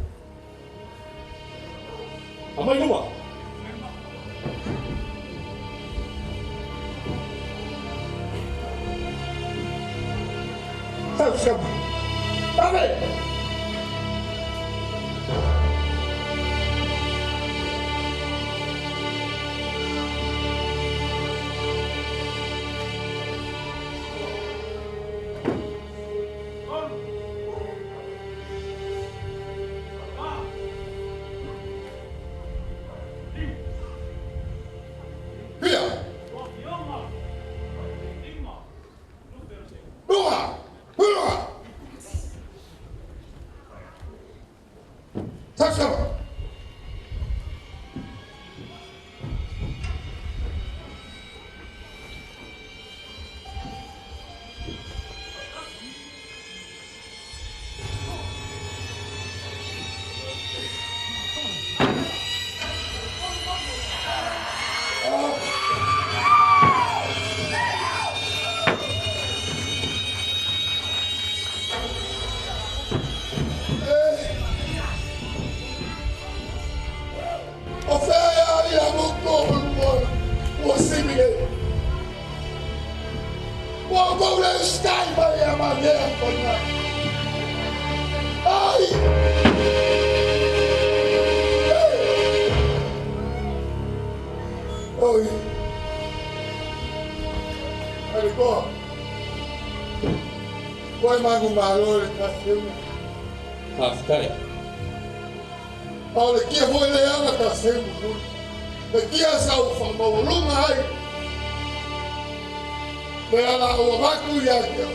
A mai luma. Sau sama. Ave! Mangu malo le taseu. Haftai. O le kia foi le ana taseu. Le kia sa u whamawalunga ai. Le ala ua maku ia kia.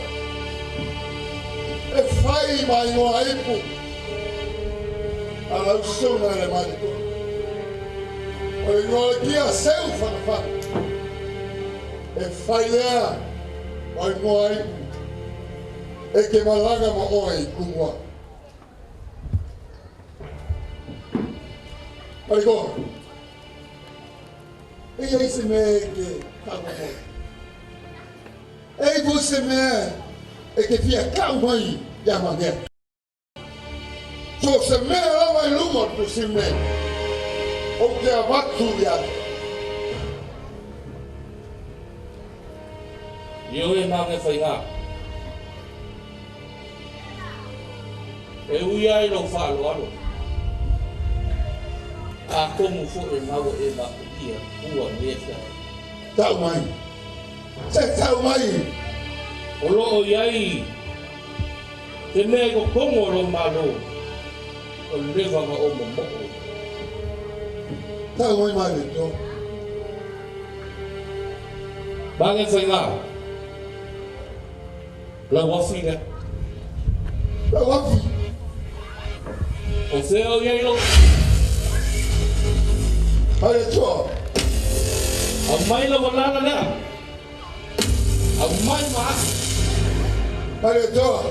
E whai mai ngoa ipu. Ala usuna le manito. O le ngoa le kia seu whanawhana. E whai lea mai ngoa ipu. E ke malaga ma oe i kumua. Mariko, e ia isi mea e ke kau mai. E i se mea e ke fia kau mai ia mangea. So se mea lava i luma tu si mea, o ke avatu ia. Io e mange whainga. E ui ai lau whaalo alo. A komu fo e maua e mako ia ua mea fia. Tau mai. Se tau mai. O loo iai te mea i ko kongo lo malo o lewa nga o momoo. Tau mai mai le tō. Mange whainga. Lau wafi lea. Lau wafi. O whia o iai lo. Haere tua. Au mai lau alala lea. Au mai maa. Haere tua.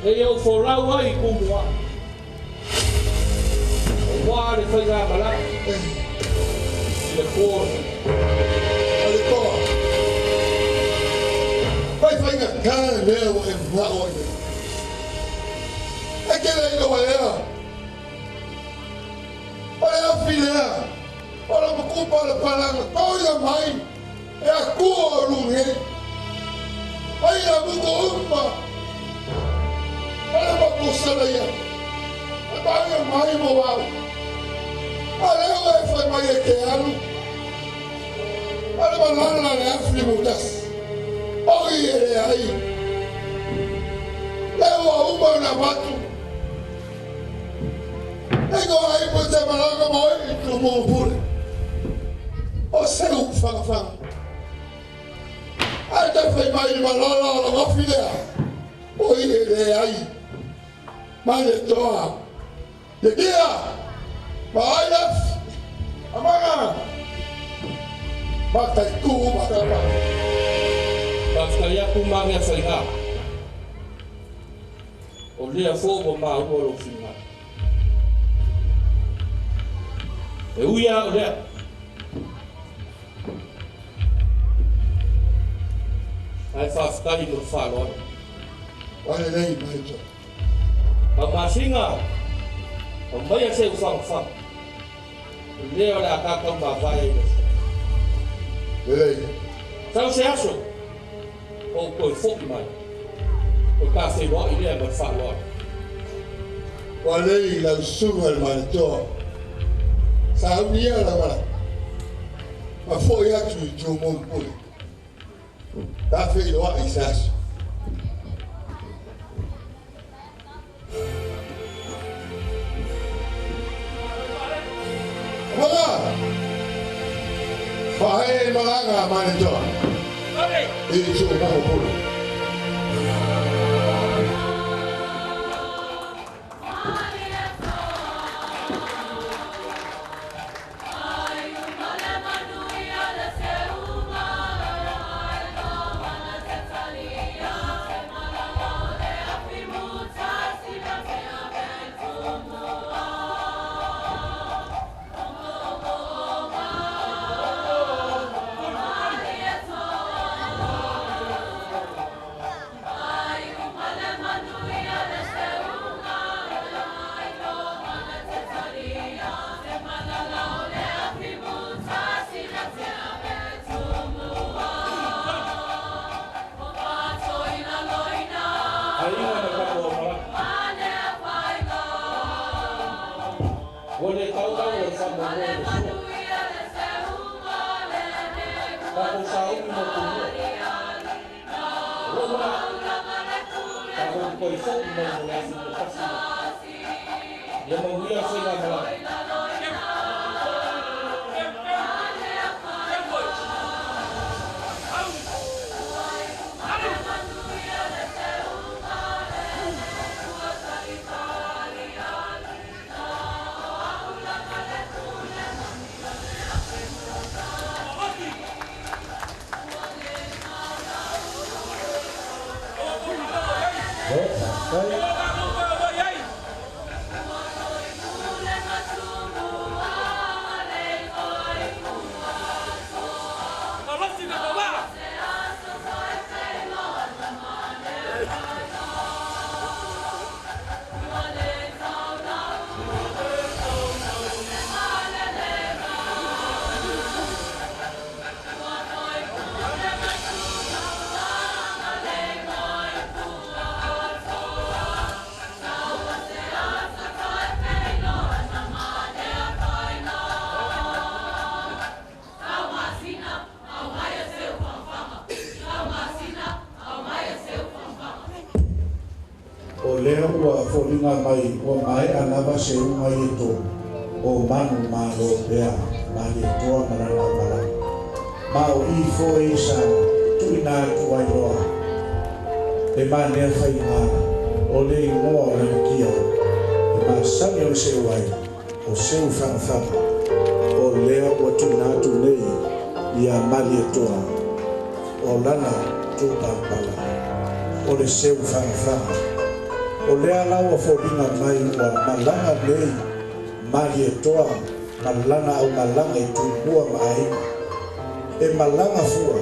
E iau fōrau ai kumua. O wā le whainga malaka. I le kōre. Haere tua. Pai whainga kā lea wa e mao ai. E ke lei loa ea. O le afi lea. O le makupa le palanga. Toia mai. E a kua o lunge. Ai a muko umma. O le makusala ia. E taia mai mo wau. A leo e whai mai e ke alu. A le malala le afi mutasi. Oi e le ai. Leo a uma na watu. E go ai po te malanga mo i tu mo pure. O seu whanga whanga. Ai tau fai mai le malala o le ofi lea. O i e le ai. Mai le toa. Le kia. Ma ai lef. Amanga. Matai tu matapa. Faafetai atu ma mea faigā. O lea foʻu ua maua lou finagalo. E ui a o lea. Ae faafetai mo le faaaloalo. Walelei mai toa. Taumasina, aumaia seu fagafaga. O lea o le a tatou mavae ai le aso. Lelei. Sau se aso, ou toe foʻi mai. O ta feiloai lea ma le faaaloalo. Walei lau susuga le Malietoa. Sa unia lau ala. Ma foʻi atu i Tumua ma Pule. Ta feiloai i se aso. Amaga! Faaee malaga a Malietoa. I Tumua ma Pule. Aiga ma tatou aumalaga. Ua lē tautau o le faamoemoe i le sua. Tatou sauni mo Tumua. O lou manatu, tatou te toe foʻi mai mo le afi mo tasi lea. Ia manuia le faigamalaga. Faafetai. O lea ua foliga mai ua mae'a lava seuga i e o manu malo pea Malietoa ma lana aumalaga. Ma o i foʻi sa tuuina atu ai loa. E manea faigā o le igoa o lanakia e masani o le seu ai o seu fagafaga. O lea ua tuuina atu nei ia Malietoa o lana tupapala o le seu fagafaga. O lea la ua foliga mai ua malaga nei Malietoa ma lana aumalaga i Tumua ma aiga. E malaga fua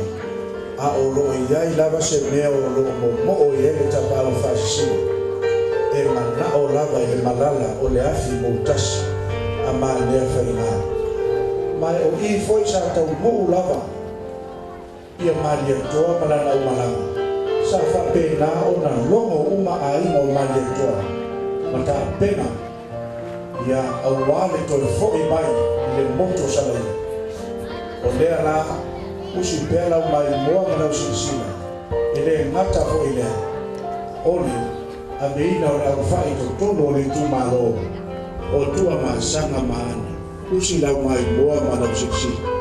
a o loo iai lava se mea o loo momoo i ai le tapaau faasisina. E manao lava i le malala o le afi moutasi a manea faigā. Ma e o i foʻi sa taunuu lava ia Malietoa ma lana aumalaga. Sa faapenā ona logo uma aiga o Malietoa ma tapena ia auā le toe foʻi mai i le moto salaia. O lea la usi pea lau maimoa ma lau silasila. E lē gata foʻi lea. O le aveina o le aufaʻi totonu o le itumālō o Tuamasaga ma Aana. Usi lau maimoa ma lau silasila.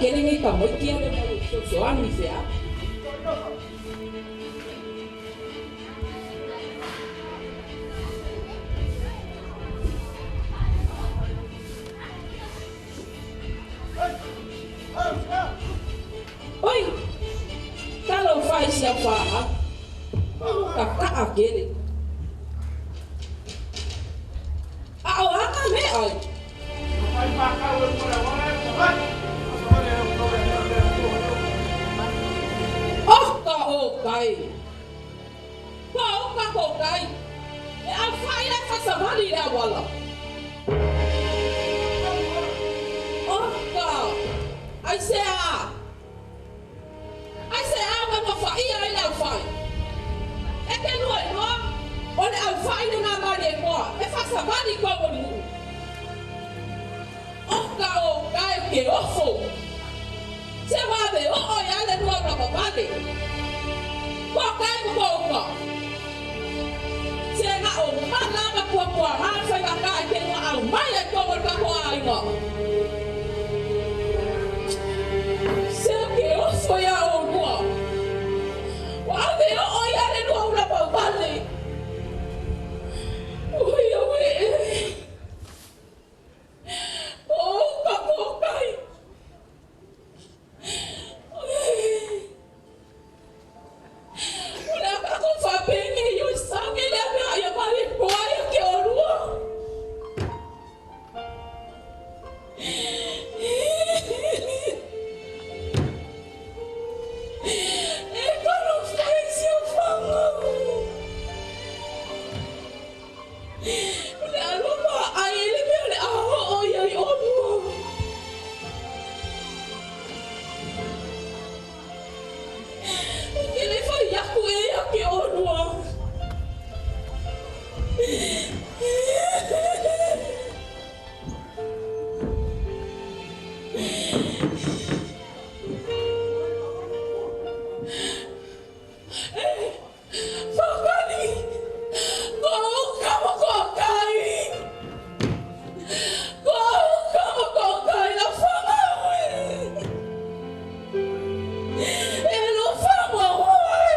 kele ngai ka moi kia le mo so ani se a. Oi, talo fai sia fa a. Ka ka a kele. A o aka me ai. Oh ka o kai. Pa o ka ko kai. E a fai la fa sa mali la wala. Oh ka. Ai se a. Ai se a ma ma fa ia ai la fai. E ke no e no. O le au fai le na mali e koa. E fa sa mali koa o lu. Oh ka o kai ke ofo. Se wa be o o ya le no na babale. Ko kai ko ko. Se na o ma la ma ko ko ha fa ka ka ke no au mai e ko ka ko ai no. Se ke ofo ya o no. Wa be o o ya le no na babale. Oi oi. Oh ka ko kai. O le a ka ko fa penge yo sange le a ya mari ko ai ke o lua. E ka no fai si o fanga. O le a loma ai le mea le a ho o ia i o lua. Ke le fai aku e ia ke o lua. Whakani! Ko uka mo ko kai! Ko uka mo ko kai la whanga ue! E lo whanga ue!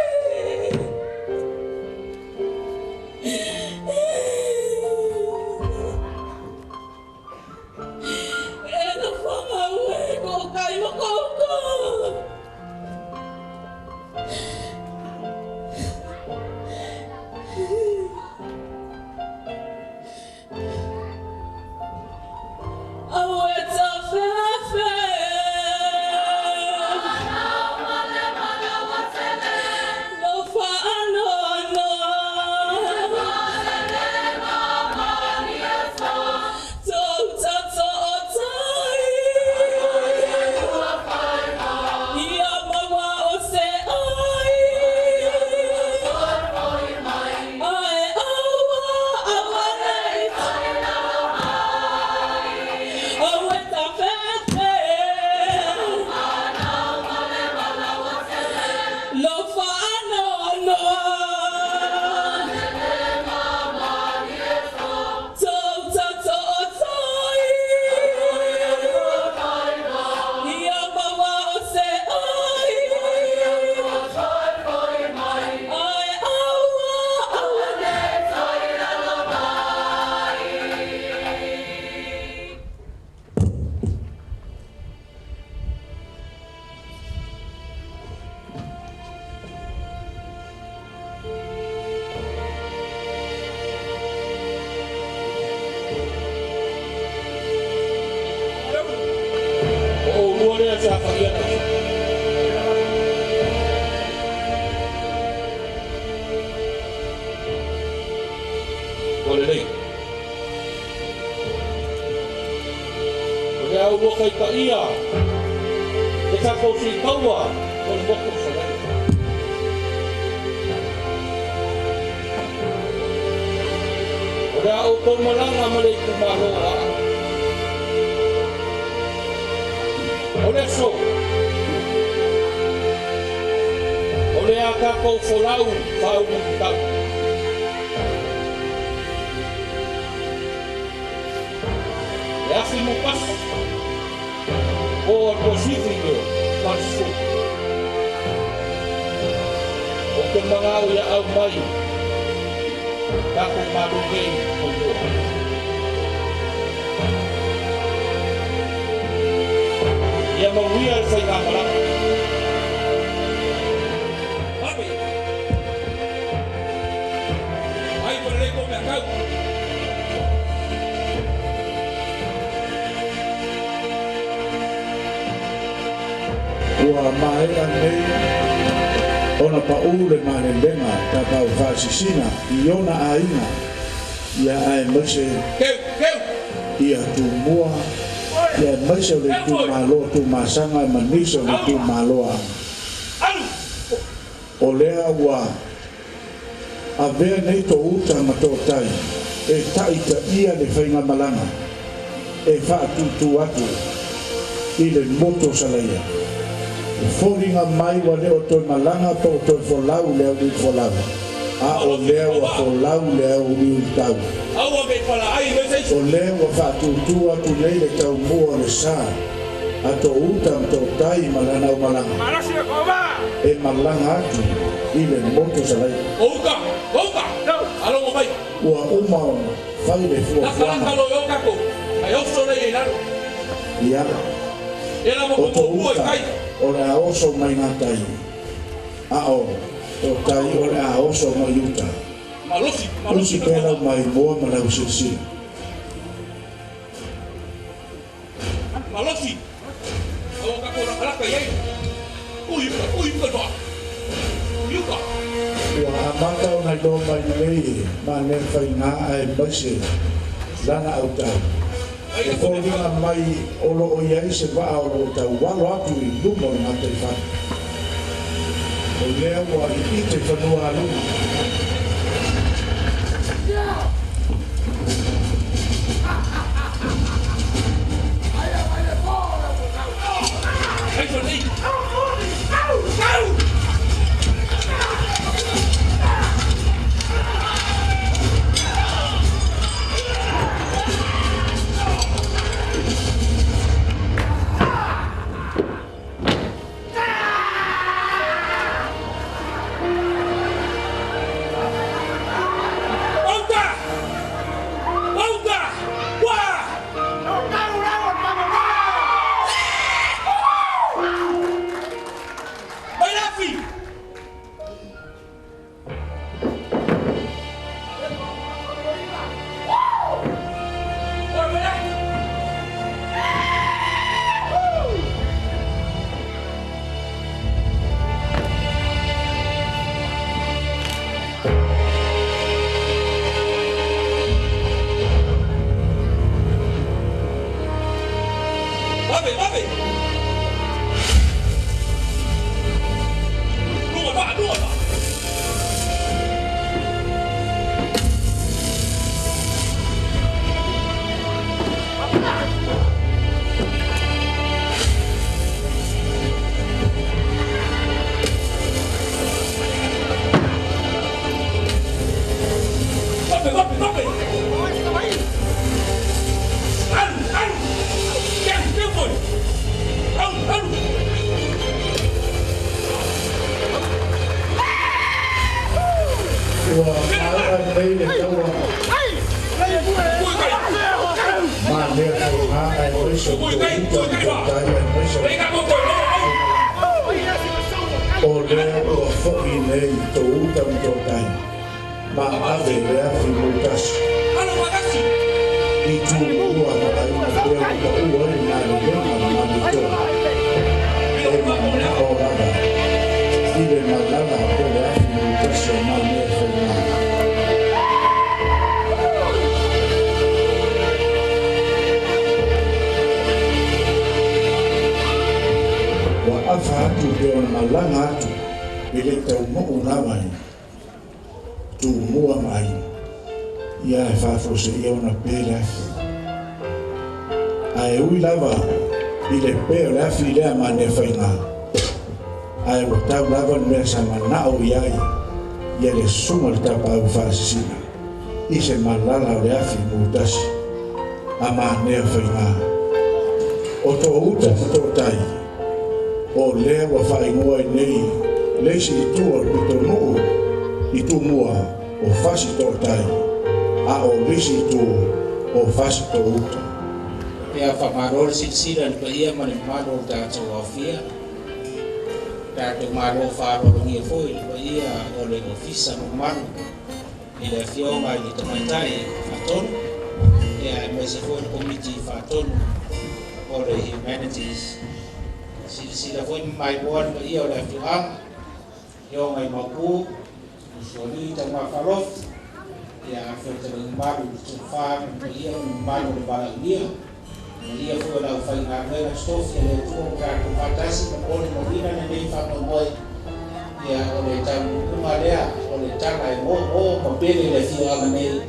E lo whanga ue ko kai mo ko uka! Awe ta fefe. Lo fa no no. To ta to tai. Ia mawa o se ai. Ai awa awa nei. Awe ta fefe. Lo fa no no. To ta to tai. Ia mawa o se ai. Ai awa awa nei. O lua lea sa whaia na. O le lei. O le au lua kai ka ia. E tākou si kaua o le moku o Savaii. O le au tou malanga ma le itumalo a. O le aso. O le a tākou folau whau tau. E afi mo pasi. O tuasifi le malisu. O te mangau ia au mai. Takou malu nei o mua. Ia mauia le faigamalaga. Ave. Ai pa lelei kou meakau. Ua maea nei ona paʻū le malelega tapaau faasisina i ona aiga ia aemaise ia Tumua ia aemaise o le itumalo Tumasaga ma nisi o le itumalo Aana. O lea ua avea nei to uta ma totai e taʻitaʻia le faigamalaga e faatūtū atu i le moto salaia. E foliga mai ua le o toe malaga po o toe folau le auliuli folau, a o lea ua folau le auliuli tau. O lea ua faatūtū atu nei le taumua o le sa a to uta ma to tai ma lana aumalaga e malaga atu i le moto salaia. Ua uma ona fai le fuafuaga. Ia, o to uta o le a oso mai gatai, a o to tai o le a oso mai uta. Usi pea lau maimoa ma lau silasila. Ua amata ona iloa mai nei e manea faigā aemaise lana autau. E foliga mai o loo i ai se vaa o loo taualo atu i luma o le gataifale. O lea ua iite fanua aluga. Ua maea nei le taua manea faigā aemaise o to uta ma to tai aemaise o lea ua foʻi nei to uta ma to tai ma ave le afi mutasi i Tumua ma aiga pea ua paʻu ai le malelega ma malitoa e manao lava i le malala po le afi mutasi o manea faigā. Ua afa atu pe ona malaga atu e le taumuu lava i Tumua ma aiga. Ia e faafuaseia ona pe le afi. Ae ui lava i le pe o le afi lea manea faigā. Ae ua tau lava le mea sa manao i ai ia le susuga i le tapaau faasisina i se malala o le afi mutasi a manea faigā. O tō uta ma tō tai, o lea ua whaingoa i nei, leisi i tua o pito nuu, i tū mua o fasi tō tai, a o lisi i tū o fasi tō uta. Ia whamarore silasila le paia ma le mamalu o le tatou aofia tatou malo faaaloalogia foi le paia o le ofisa mamalu i le afioga i le tamaitai faatonu ia aemaise foi le komiti faatonu o le humanities. Silasila foi ma maimoa le paia o le afioaga afioga i Maopu usualii taumafalofi ia fetalaiga malu i le tofa ma le paia ma le mamalu o le valaaulia ia foi lau faigaluega totofi a le Atua ua tatou faatasi ma molimauina lenei faamoemoe ia o le taunuuga lea o le tala e googoo ma pele le afioaga nei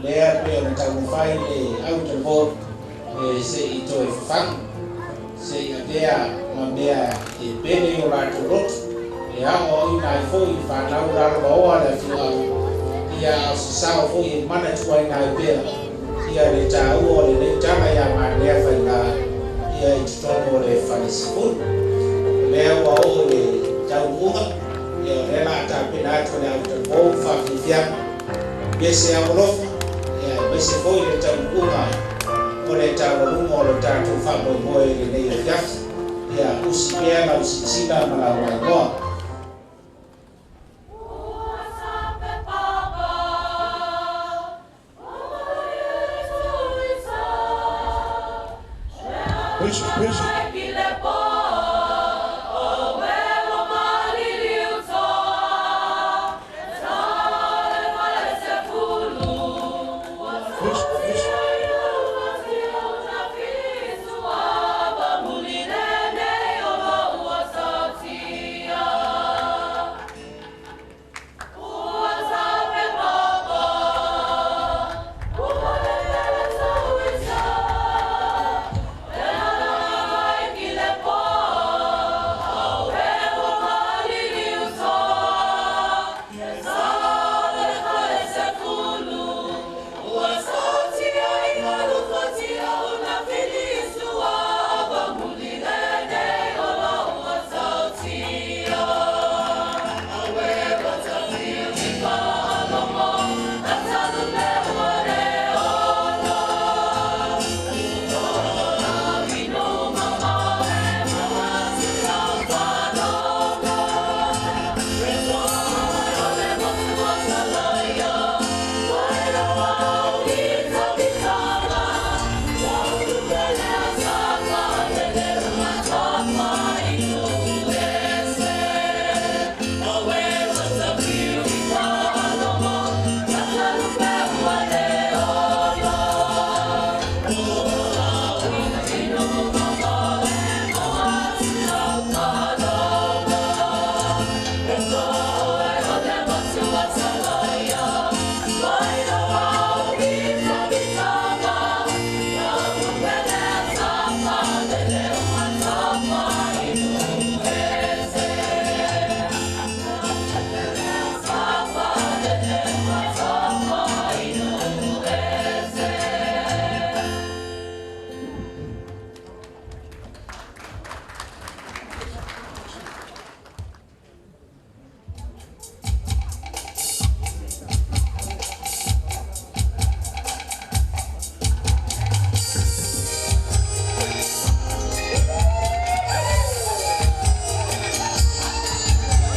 lea pei ona taumafai le autalavou e se'i toe fafagu se'i avea ma mea e pele i o latou loto e aoaoina ai foi fanau lalovaoa le afioaga ia a o se sao foi e manatuaina ai pea ia le tāua o lenei tala ia malea faiga ia i totonu o le falesefulu. O lea ua oo i le taunuuga ia o lea la a tapena atu le autalavou faafiafiaga pese aualofa ia aemaise foi le taunuuga o le taualuga o le tatou faamoemoe i lenei afiafi ia usi pea lau silasila ma lau maimoa. Pese, pese. Pese, pese.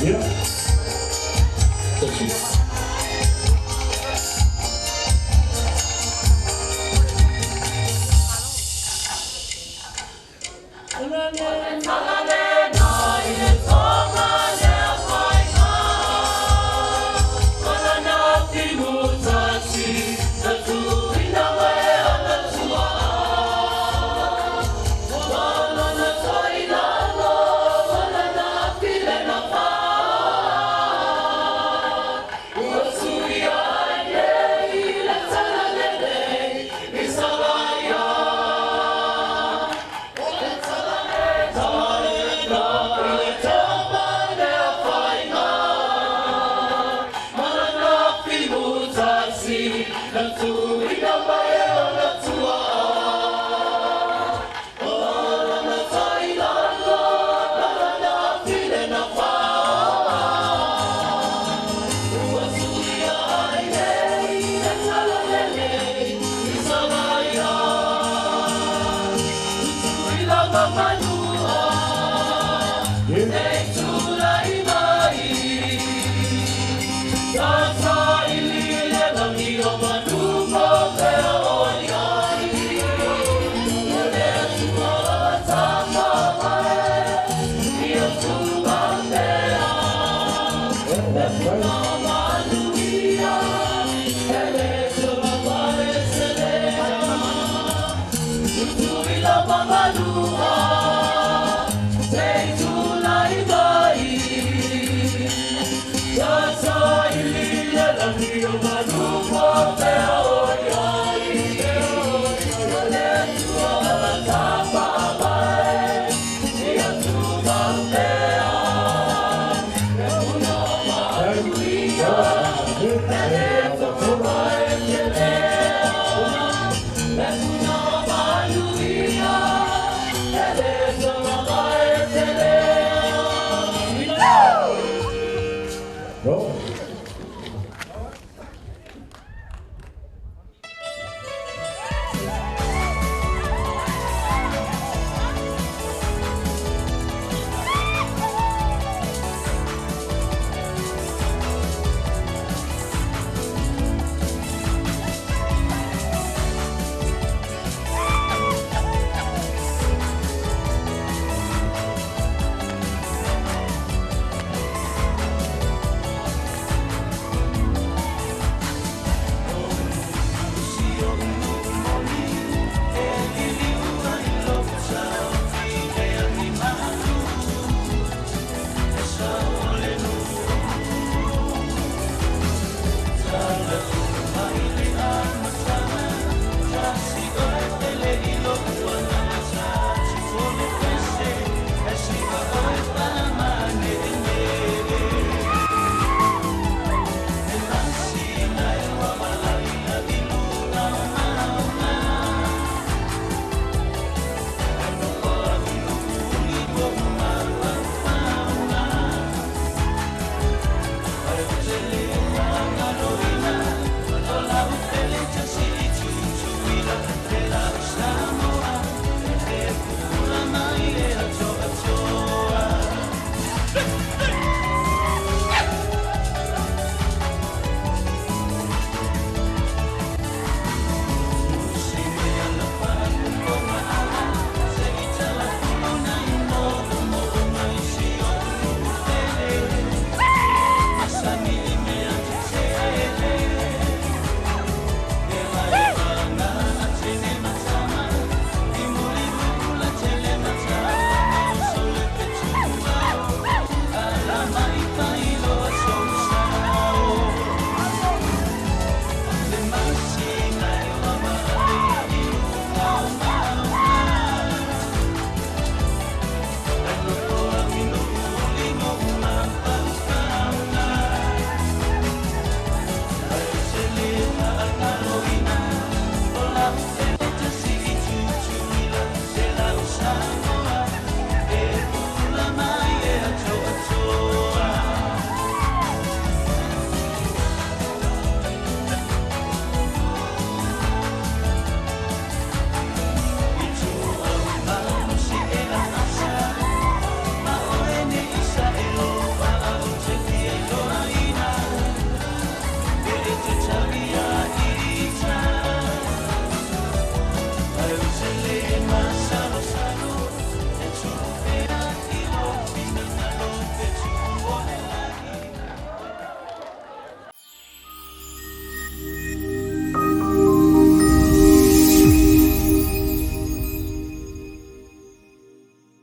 Yeah. Thank you. Ina mai e ona tua. Lagi o malu.